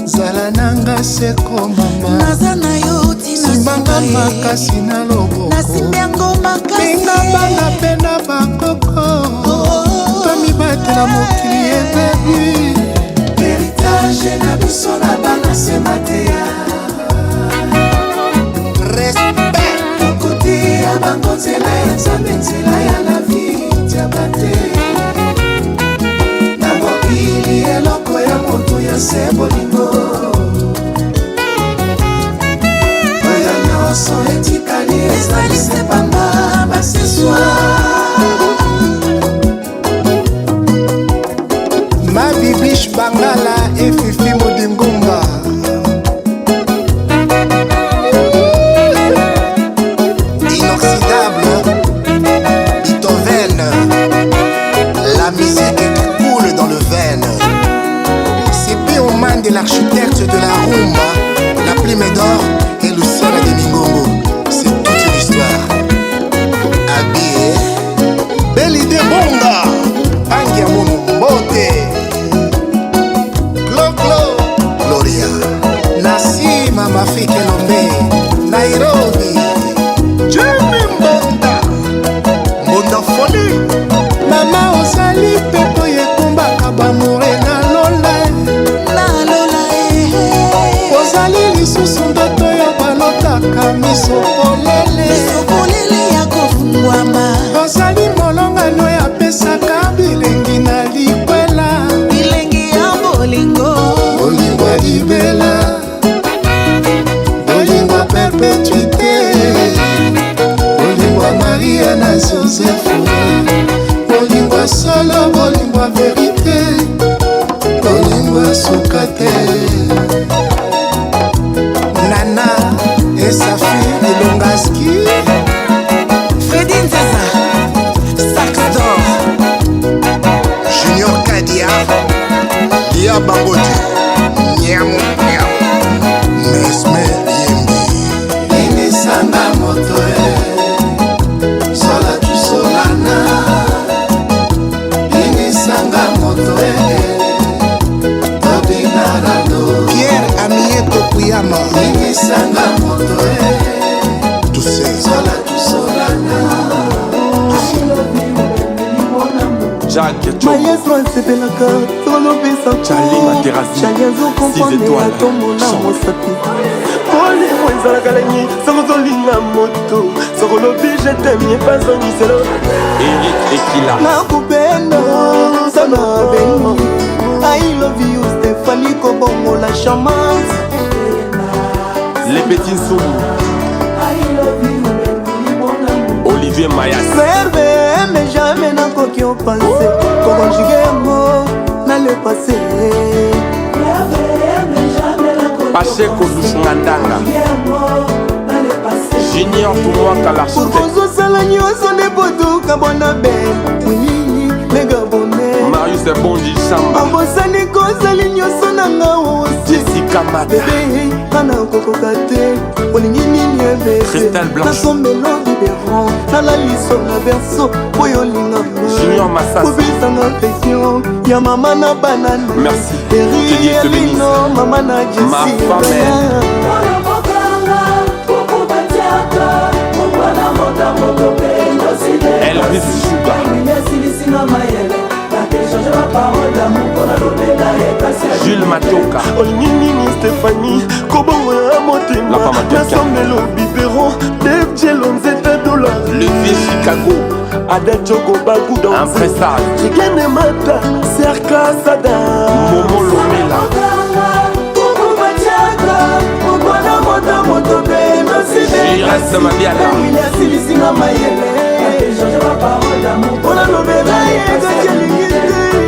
Zala nanga seko mama, naza na yo tina simbanga suka ye. makasi na loboko, nasimbi yango makasi benga bana mpe na bakoko, tomibatela mokili ebebi. Heritage na biso na bana se mateya Respect. tokoteya bango nzela ya Nzambe, nzela ya la vie tiaba te na mokili eloko ya motuya se bolingo oyo nyonso etikali ezali se pamba baseswa. Ma Bibiche Bangala et Fifi Modingumba. ya Joseph. Bolingo ya solo, bolingo ya verite, bolingo ya suka te. Nana Esafi Ilongaski, Fredi Nzaza, Sax d'or. Junior Kadia, Lia Bangote, Nyamu Nyamu, Mesme Yembi. Ningisanga moto e, sola tu solana. Ningisanga moto e, tobinarando. Pierre Amieto Kuyama. Ningisanga moto e, Tuse. Sola tu solana. Jacques Choko. Maestro asepelaka tolopesa Charlie Materazzi. Charlie azokomprendre Six étoiles. atomona Chante. mosapi. Molimo ezalaka lengi soki ozolinga moto, soki olobi je t'aime epazongiselo. Eric Ekila. Nakupenda sana beni, I love you Stéphanie kobongola charmante. Les Petits Nsoumou. Olivier Mayas. Verbe mais jamais nakoki opense koconjuge yango na le passé. Pacheco Dushngandanga. Junior Tumwaka l'architecte. Ozosala nyonso nde potuka bona be wilili le gabonais. Marius Bondi Samba. Obosani kozali nyonso na nga osi. Jessica Mata. Bebe nga nakokoka te, olingi nini ebebe? Christelle Blanche. Nasombelo biberon, nalaliso na berceau oyo olinganga. Junior Massas. Obisanga affection ya mama na banana. Merci. Que Dieu te bénisse. Erino mama na Ma Jesi. femme. Elvis Sugar. Jules Matoka. Olingi nini Stéphanie kobongola La motema? femme à quelqu'un. Nasombelo biberon defjelo nzeta dola. Le vieux Chicago. Ada Jogo Baguda. Impressable. Rigane Mata Serka Sada. Momo Lomela. Giresse Mabiala. Asilisinga mayele mpona lobela ye kasi alingi te.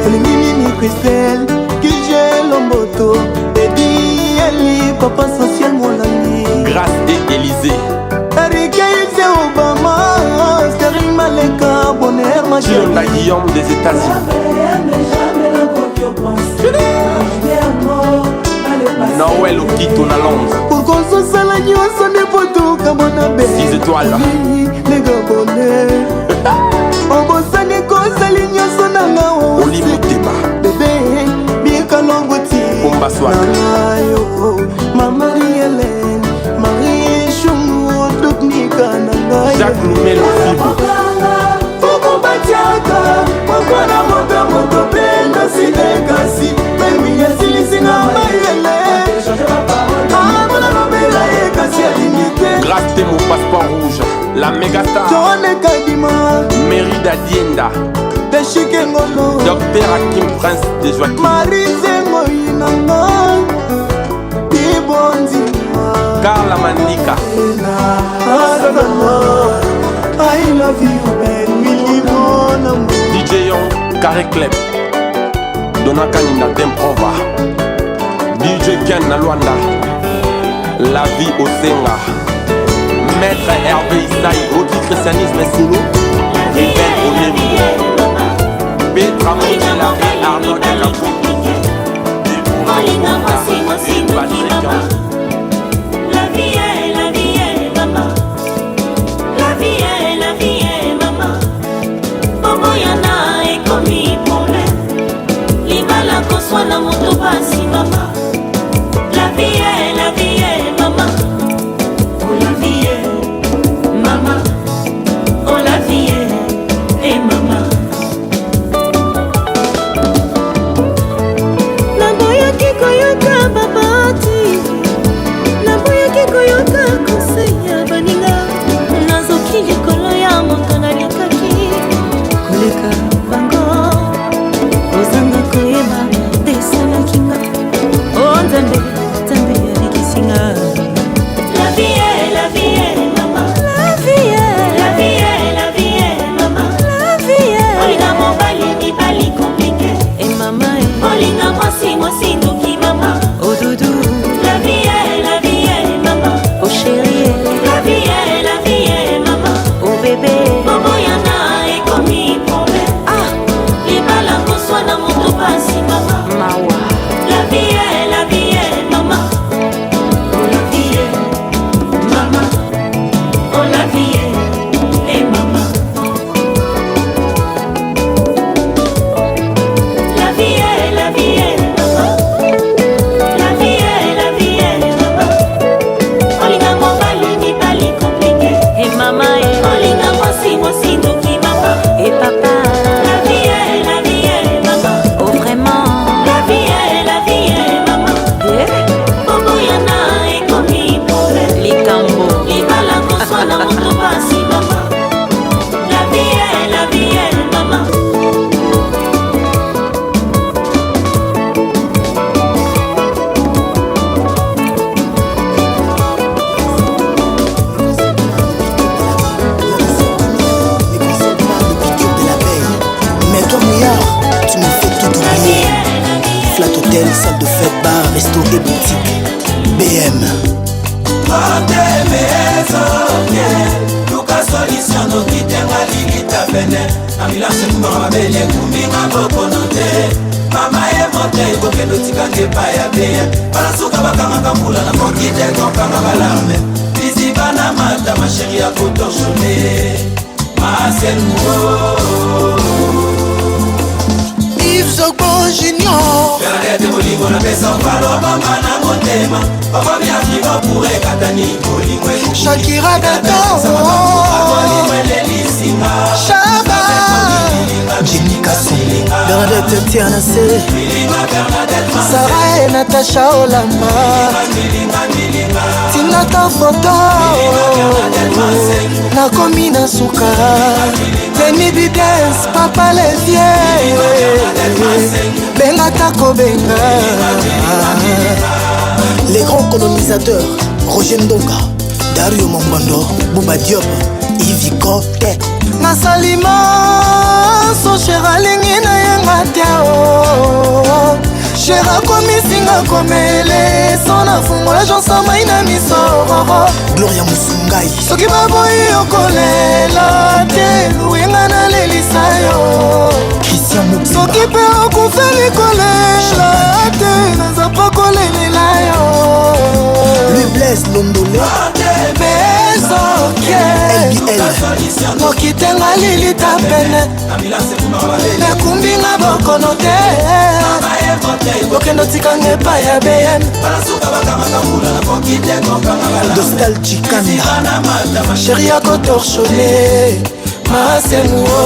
Olingi nini Christelle Kigelomboto Edi Ali papa social molangi. Grâce et Élysée. Erike Ise Obama Sterling Maleka Bonheur ma Chionda chérie. Guillaume des États-Unis. Noël Okito na Londres. Pourquoi ozosala nyonso nde potuka bona be? 6 étoiles. Le gabonais obosani kozali nyonso nanga. Oli Motema. Bebe bikalongo ti Pomba Swag. nangayo mama Marie-Hélène Marie Chungu Dominika na ngai. Jacques Lumelo Fibo. Okobatiaka mokona moto moto mpe noside kasi memi asilisinga mayele amona lobela ye kasi alingi te. Grâce Temo Passeport Rouge. La méga star. John Kadima. Mérida Dienda. Deshike Ngolo. Docteur Hakim Prince de Joaquim. Marise Ngoi nanga Ibondima. Carla Mandika. I love you Ben Willy mon amour. DJ Young Carré Club. Donna Kaninda Temprova. DJ Ken na Luanda. La vie au Senga. Maître Hervé Isaï, Audi Christianisme Solo. Ruben Onembo. Petra Moutila et Arnaud Dekabou. Molinga mwasi mwasi ndoki mama. La vie est, la vie est mama. La vie est, la vie est mama. Boboyana ekomi problème. Libala koswana moto pasi mama. La vie est, la vie est mama. Oh la vie est mama. Oh la vie est, eh mama. Naboyaki koyoka baboti. Boboyana ekomi problème. Ah, libala koswana moto pasi mama. Mawa. La vie est, la vie est, mama. Oh la vie est, mama. Oh la vie est, eh mama. La vie est, la vie est, mama. La vie est, la vie est, mama. Olinga mobali, mibali compliqué. Eh mama, eh. Olinga mwasi, mwasi ndoki mama. Eh papa. La vie est, la vie est, mama. Oh vraiment. La vie est, la vie est, mama. Eh. Boboyana ekomi problème. Likambo. Libala koswana moto pasi mama. La vie est, la vie est, mama. Mais toi, Mouillard, tu me fais tout oublier. Flat Hotel, salle de fête, bar, resto et boutique. BM. Motema ezoke luka solution noki te nga lilita pene ambulance ekumbaka mabele ekumbinga bokono te mama ye mote ekokende otikanga epai ya beye balasuka bakangaka mbula na koki te kokanga balarme liziba na mata masheri ya kotorshone maselmuo Yves Zogbo Junior. Bernadette bolingo napesa okalo mama na motema bakomi afrika pour ekatani bolingo Shakira Dato. elelisinga Shaba. Jenny Kassongo. Bernadette Tianase. Sarah et Natacha Olamba. Tinata foto. Nakomi na suka. Lenny Bidens, Papa Levier. Benga tako benga. Les grands colonisateurs, Roger Ndonga, Dario Mombando, Bouba Diop, Yves Kote. Nasali manso sher alingi na yenga te o sher akomisinga komele so nafungola jansa mai na miso. Gloria Musungai. Soki baboyi okolela te luyenga nalelisa yo. Christian Mobimba. Soki mpe okufeli kolela te naza mpo kolelela yo. Louis Blaise Londole. Bezoke LBL. Noki te nga lilita pene nakumbinga bokono te okende otikanga epai ya BM. Dostal Chikanda. Sheri ya kotorshone masemuo.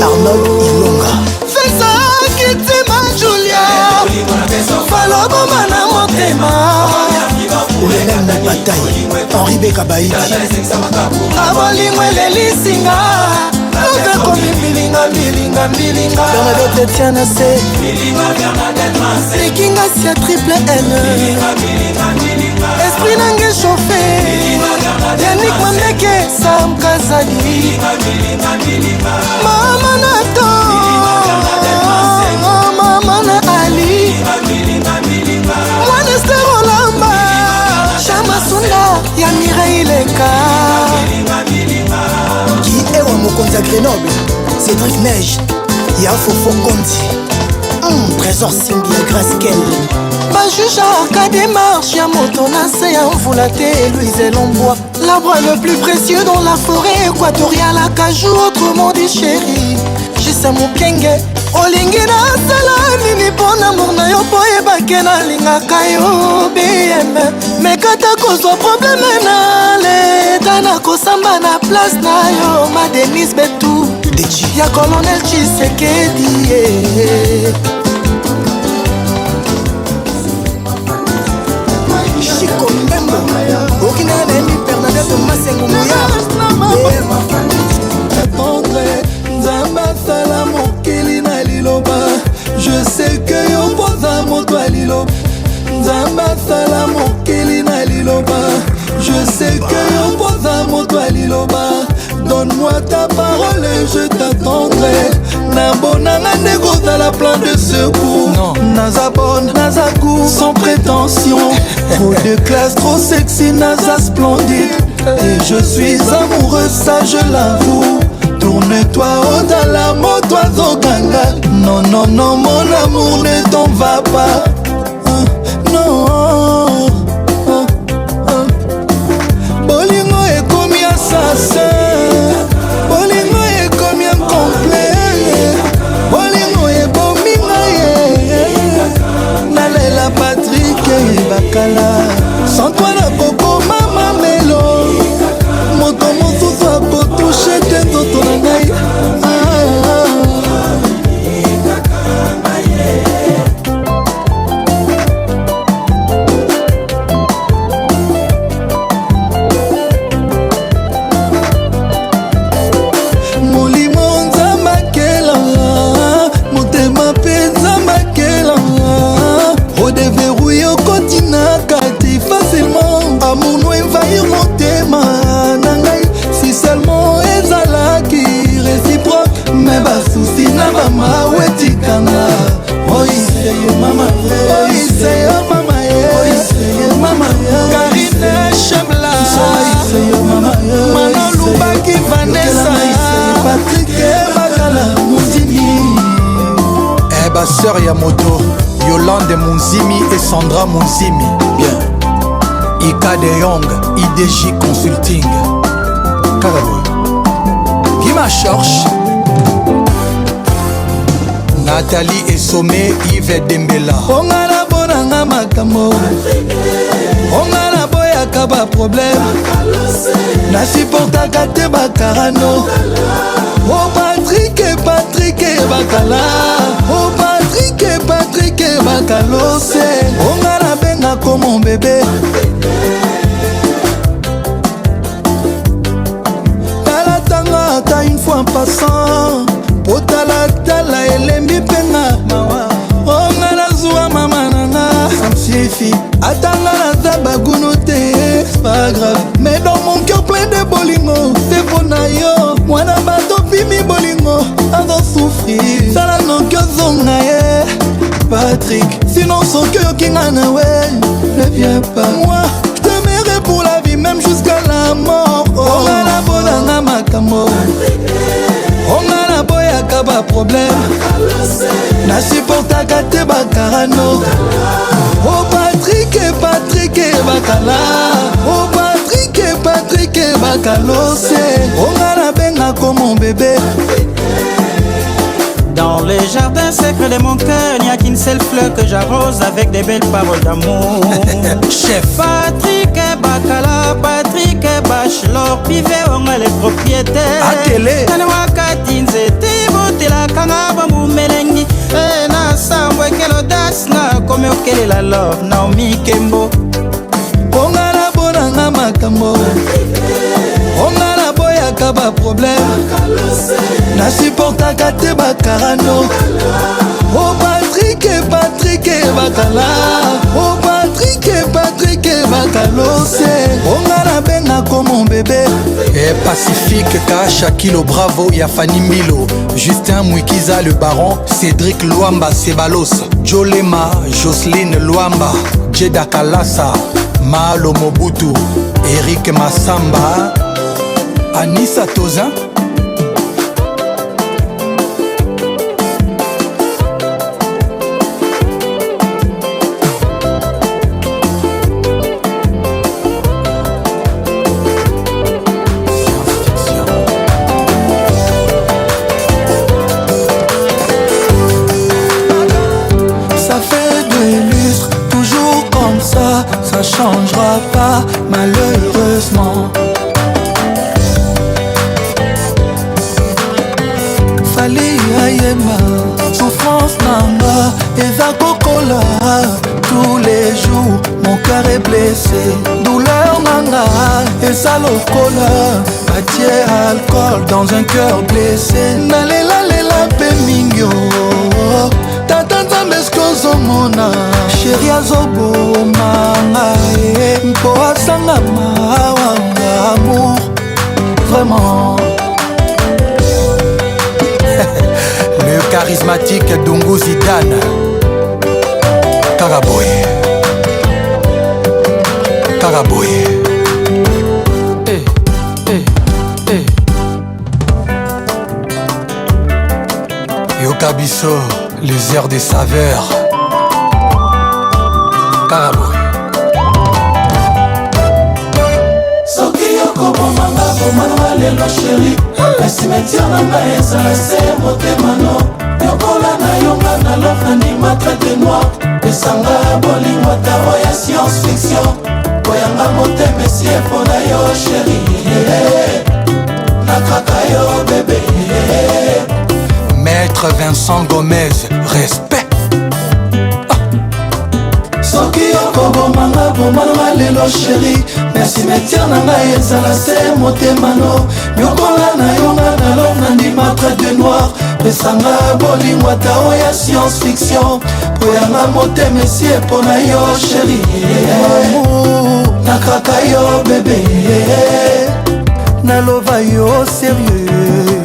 Arnold Ilonga. Fesa kitima Julia faloboma na motema. Olena Mopatai. Henri Bekabaïdi. Abolingo elelisinga ovekomi mbilinga mbilinga mbilinga. Bernadette Tiana se likingasi ya triple N esprit nange chauffe. Yanik Mandeke, Sam Kazadi, mama na to mama na Ali mwana Ester Olamba Chamasunda ya Mireille Leka. Guy Ewa mokonzi ya Grenoble. Cédric Neige. Ya Fofo Kondi. Trésor Simbi ya Grace Kel. Bajujaka démarche ya moto na se ya mvula te. Louise Elombwa, l'arbre le plus précieux dans la forêt équatoriale, acajou, autrement dit chéri Jise Mokenge. Olingi nasala nini mpo na amour na yo mpo oyebake nalingaka yo BM mekata kozwa problème na leta nakosamba na place na yo ma Denis Betu ya colonel Tshisekedi eh. Chico Mbembo. Okina na Emi Bernadette Masengo Muya. Attendre nzambe asala mokili na liloba. Je sais que yo mpoza moto ya liloba. Nzambe asala mokili na liloba. Je sais que yo mpoza moto ya liloba. Donne-moi ta parole et je t'attendrai. Na bonanga nde kozala plan de secours. Président. Naza bonne, naza goût, sans prétention. Trop de classe, trop sexy, naza splendide. Et je suis amoureux, ça je l'avoue. Tourne-toi au-delà, moto azoganga. Non, non, non, mon amour ne t'en va pas. Ah, non. Ah, ah. Bolingo ekomi assassin. Bolingo ekomi incomplet. Bolingo ebomi ngai. Nalela Patrick Bakala. Sans toi nakokoma mamelo. Moto mosusu akotouche te nzoto na ngai. Ah, ah. Molimo Nzambe akela, motema mpe Nzambe akela. Odeverrouille okoti na kati facilement. Amour no envahir motema na ngai. Si seulement ezalaki réciproque, mais basusi na bamawe etikanga. Oiseyo mama, oiseyo mama, oiseyo mama. Karine Shemla, oiseyo mama. Manolubaki Vanessa, Patrick Bakala Mundimi. Eh ba sœur ya moto, Yolande Munzimi et Sandra Munzimi. Bien. Ika de Young, IDJ Consulting. Kaka boye. Gima Chorch. Nathalie Esomé, Yves Dembela. Onga na bonanga makambo, onga na boyaka ba problème, nasupportaka te bakarano. O Patrick, Patrick Bakala, o Patrick, Patrick Bakalose. Onga nabengako mon bébé. Tala tanga ata une fois en passant, po talatala elembi mpenga mawa. Onga nazwa mama nanga, ça me suffit. Ata nga naza bagunu te, c'est pas grave. Mais dans mon cœur plein de bolingo, c'est mpo na yo. Mwana bato pimi bolingo, azo souffrir. Sala noki ozonga ye, Patrick. Sinon soki oyoki nga na we, ne viens pas. Moi, je t'aimerai pour la vie, même jusqu'à la mort. Onga nabolanga makambo, onga naboyaka ba problème, nasupportaka te bakarano. O Patrick, Patrick Bakala, o Patrick, Patrick Bakalose. Onga nabengako mon bébé. Dans le jardin secret de mon cœur, il n'y a qu'une seule fleur que j'arrose avec des belles paroles d'amour. Chef Patrick Bakala, Patrick Bachelor, Pivet, on est les propriétaires. Atele. Nani wakati nzete botelaka nga bambumelengi. Eh, na sambwe quelle audace na komi okelela love Naomi Kembo. Onga nabonanga makambo, onga naboyaka ba problème, nasupportaka te bakarano. O Patrick, Patrick Bakala, o Patrick, Patrick Bakalose. Onga nabengako mon bébé. Eh, Pacifique Kasha Kilo Bravo ya Fanny Mbilo, Justin Mwikiza le Baron, Cédric Luamba Sebalos, Jolema Jocelyne Luamba, Jeda Kalasa, Malo Mobutu, Eric Massamba, Anissa Tozin. Ça fait des lustres, toujours comme ça, ça changera pas malheureusement. Fally ayemba, souffrance nanga eza kokola. Tous les jours mon cœur est blessé, douleur nanga eza lokola batie alcool dans un cœur blessé. Nalelalela mpe mingi oh. Tata Nzambe eske ozomona sheri azoboma ngai mpo asanga mawanga amour vraiment. Le charismatique Dungu Zidane, Kaka boye, kaka boye. Eh, eh, eh. Yoka biso, les airs des saveurs. Kaka boye. Soki okobomanga, bomanga lelo chéri, cimetière na ngai ezala se motema no. Yokola na yonga na love na ndima traite noir, esanga bolingo ata oya science fiction. Koyanga motema esi epona yo chéri, nakaka yo bébé. Maître Vincent Gomez, respect. Soki okobomanga, bomanga lelo chéri, mais cimetière na ngai ezala se motema no. Nyokola na yonga na love na ndima traite noir, pesanga bolingo ata oya science fiction. Poyanga motema esi epona yo chéri, nakaka yo bébé. Nalova yo sérieux,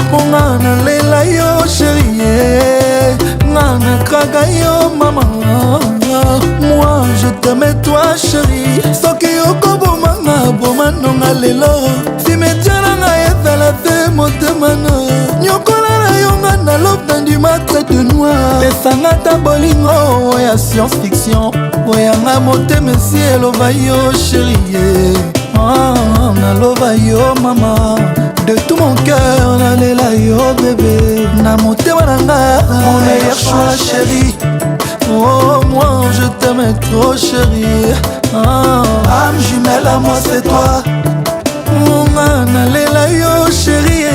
mponga nalela yo chéri, nga nakaka yo mama. Moi je t'aime toi chéri, soki okobomanga, boma nonga lelo. Cimetière na ngai ezala te motema no. Nyokola na yo nga na love na ndima traite noir, pesanga ta bolingo ya science fiction. Oyanga motema esi elova yo chéri, ah, nalova yo mama de tout mon cœur, nalela yo bébé na motema na nga. Mon meilleur choix chéri. Oh moi je t'aime trop chéri, ah. Âme jumelle à moi c'est toi. Nga nalela yo chéri.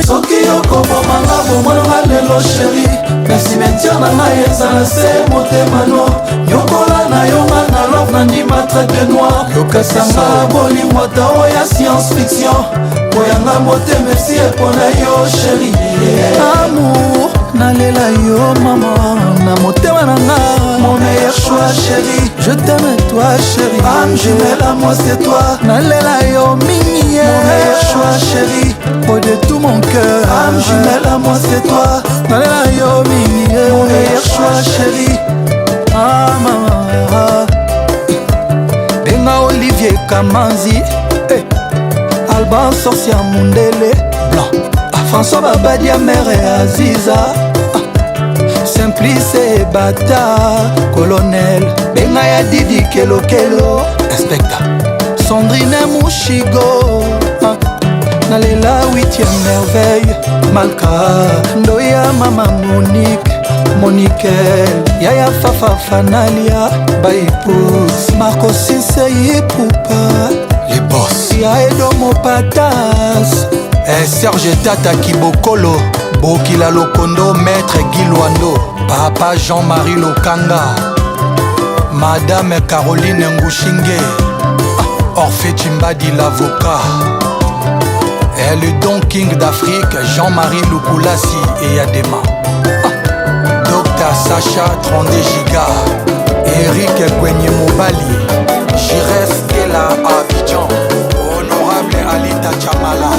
Soki okobomanga, bomonanga lelo chéri, mais cimetière na ngai ezala se motema no. Nyokola na yo nga na love na ndima traite noir, pesanga bolingo ata oya science fiction. Koyanga motema esi epona yo chéri. Amour, nalela yo mama na motema na nga. Mon meilleur choix chéri. Je t'aime toi chéri. Âme jumelle à moi c'est toi. Nalela yo mingi. Mon meilleur choix chéri. Oh de tout mon cœur. Âme jumelle à moi c'est toi. Nalela yo mingi. Mon meilleur choix chéri. Ah mama, benga Olivier Kamanzi, hey. Alban Sorcia Mundele Blanc, ah, François Babadia Mère Aziza, ah. Simplice Bata Colonel, benga ya Didi Kelokelo Inspecteur Sandrine Mushigo, ah. Nalela 8e merveille Malka Ndoya Mama Monique Monikel Yaya Fafa Fanalia Baipus Marco Sensei Ipupa Les boss Ya Edomo Patas. Eh, Serge Tata Kibokolo Bokila Lokondo, Maître Guy Luando, Papa Jean-Marie Lokanga, Madame Caroline Ngushinge, ah, Orphée Chimbadi l'avocat, et le Don King d'Afrique Jean-Marie Lukulasi et Yadema, ah, Dr Sacha 32 Giga, Eric Gwenye Mobali, Jires Kela Abidjan, Honorable Alita Chamala.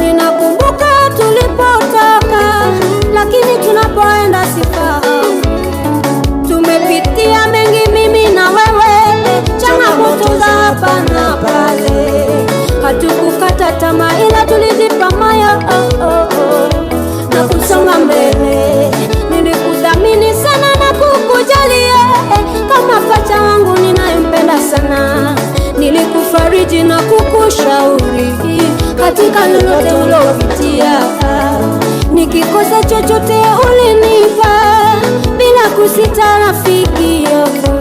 Ninakumbuka tulipotoka, lakini tunapoenda sifahamu. Tumepitia mengi mimi na wewe, changamoto za hapa na pale. Hatukukata tamaa, ila tulijipa moyo oh, oh, oh, na kusonga mbele. Nilikuthamini sana na kukujali kama pacha wangu ninayempenda sana. Nilikufariji na kukushauri katika lolote ulopitia. Nikikosa chochote ulinipa bila kusita, rafiki yangu.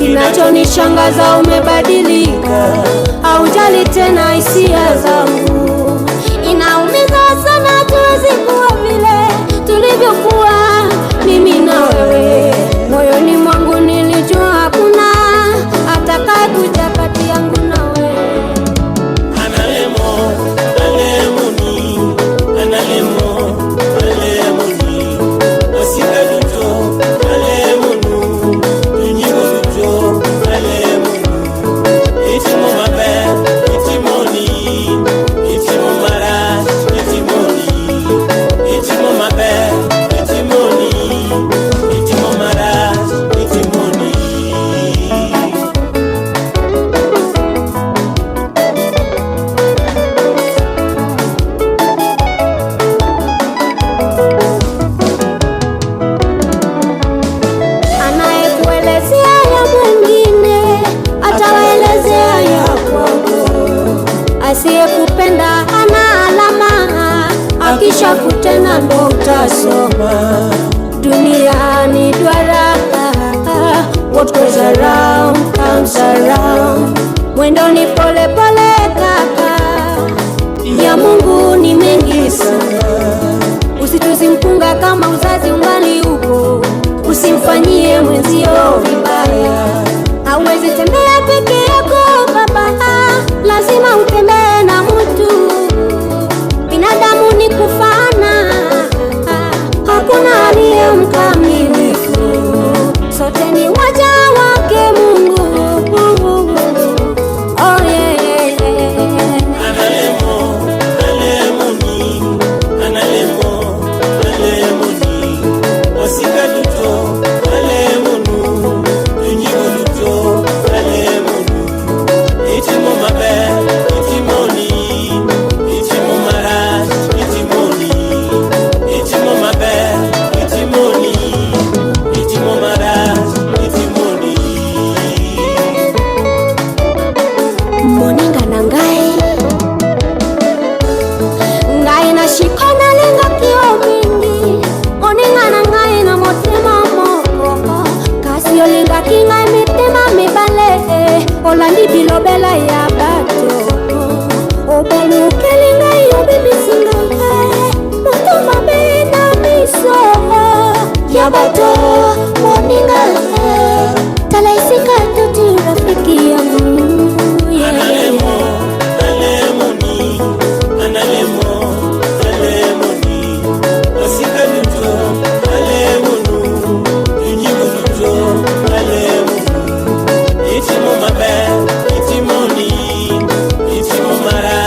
Kinachonishangaza umebadilika, haujali tena hisia zangu. Inaumiza sana, tuwezi kuwa vile tulivyokuwa mimi na wewe. Moyoni mwangu nilijua hakuna atakaye kuja kati yangu na wewe. Analemo, alemoni, analemo, alemoni. Osika duto, alemonu, tunyigo duto, alemonu. Itimo mabe, itimoni, itimo mara, itimoni. Itimo mabe, itimoni, itimo mara, itimoni. Anayekuelezea ya mwingine atawaelezea ya kwako. Asiyekupenda ana alama, akisha kutenda ndo utasoma. Dunia ni duara, what goes around comes around. Mwendo ni pole pole kaka, ya Mungu ni mengi sana. Usituzi mpunga kama uzazi ungali upo, usimfanyie mwenzio vibaya. Hauwezi tembea peke yako baba, lazima utembee na mtu. Binadamu ni kufana, hakuna aliye mkamilifu. Sote ni waja wake Mungu. Oh, yeah, yeah, yeah. Analemo, alemoni, analemo, alemoni. Osika duto, alemonu, tunyigo duto, alemonu. Itimo mabe, itimoni, itimo mara, itimoni. Itimo mabe, itimoni, itimo mara, itimoni. Moninga na ngai, ngai na shiko nalingaki yo mingi. Moninga na ngai na motema moko, kasi olingaki ngai mitema mibale. Olandi bilobela ya bato, obalukeli ngai, obebisi ngai moto mabe na miso ya bato. Moninga, tala esika toti rafiki yangu, yeah. Analemo, alemoni, analemo, alemoni. Osika duto, alemonu, tunyigo duto, alemonu. Itimo mabe, itimoni, itimo mara,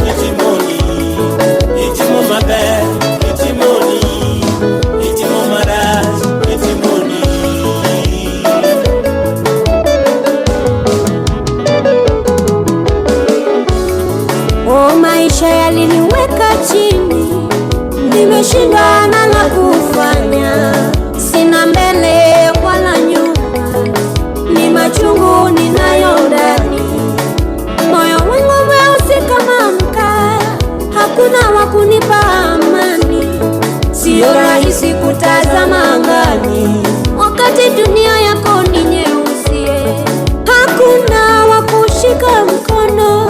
itimoni. Itimo mabe, itimoni, itimo mara, itimoni. Oh, maisha yaliniweka chini, nimeshindwa na la kufanya, sina mbele wala nyuma, ni machungu ninayo ndani, moyo wangu mweusi kama mkaa, hakuna wa kunipa amani, siyo rahisi kutazama angani wakati dunia yako ni nyeusi, hakuna wa kushika mkono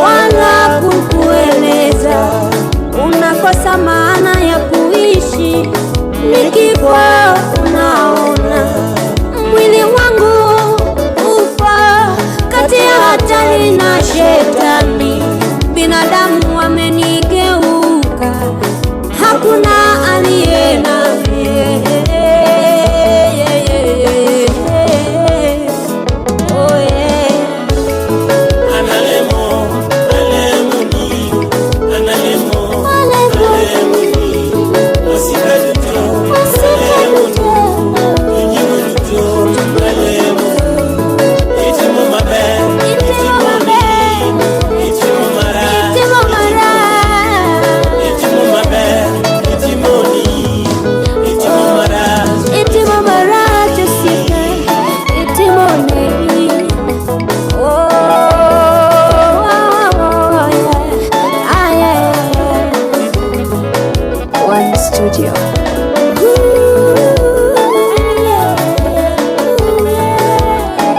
wala kukueleza, unakosa maana ya kuishi. Nikikwa unaona mwili wangu ufa kati ya hatari na shetani, binadamu wamenigeuka, hakuna aliye nami. Oh, yeah. Analemo, alemoni, analemo, alemoni. Osika duto, alemonu, tunyigo duto, alemonu. Itimo mabe, itimoni, itimo mara, itimo mabe, itimoni, itimo mara. Itimo mara, Jessica, itimo nei. Oh, oh, oh, yeah. Ah, yeah, yeah. One Studio. Ooh, yeah. Ooh, yeah.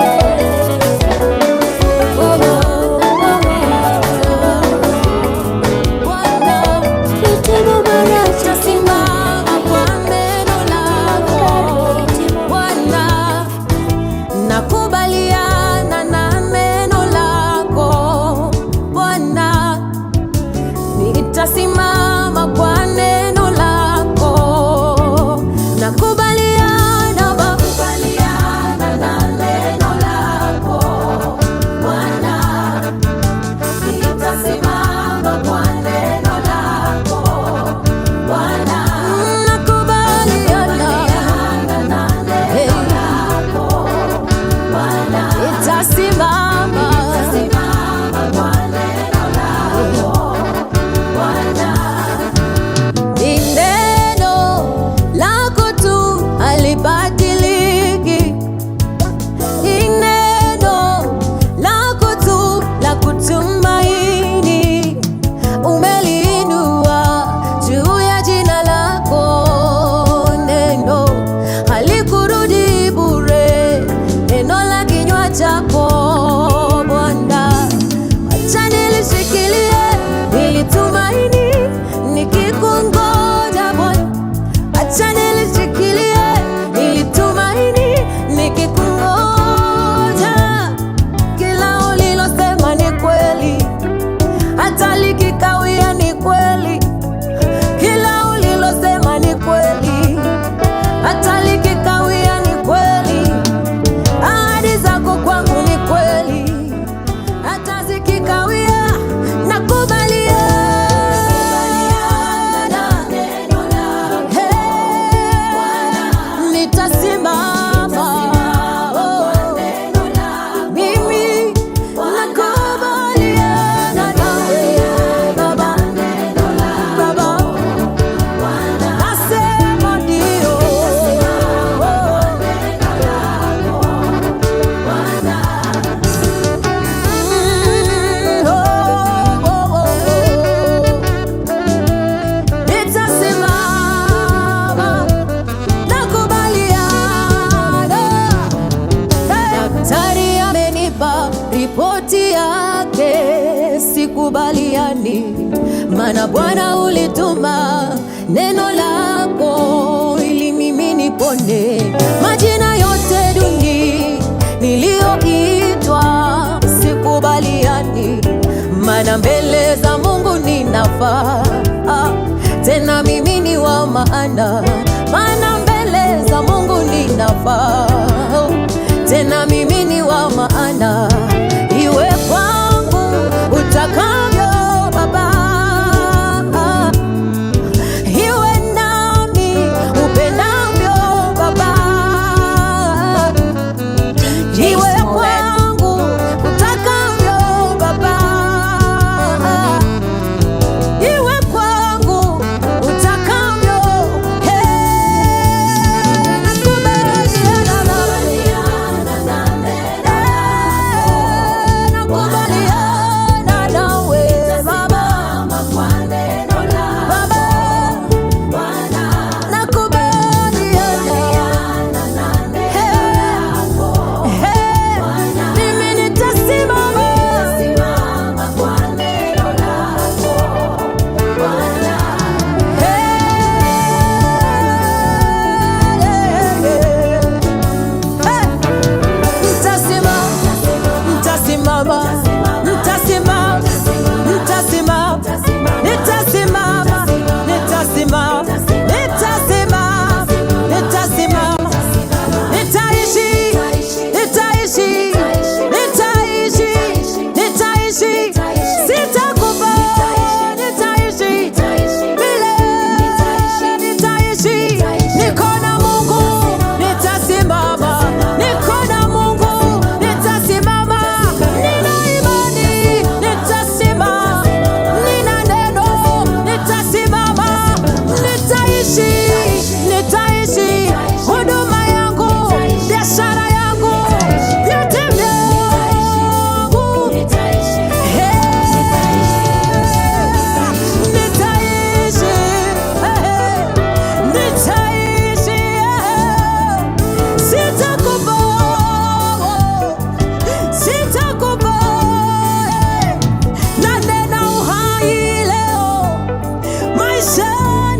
Sikubaliani, maana Bwana ulituma neno lako ili mimi nipone. Majina yote duni niliyoitwa sikubaliani, maana mbele za Mungu ninafaa, tena mimi ni wa maana.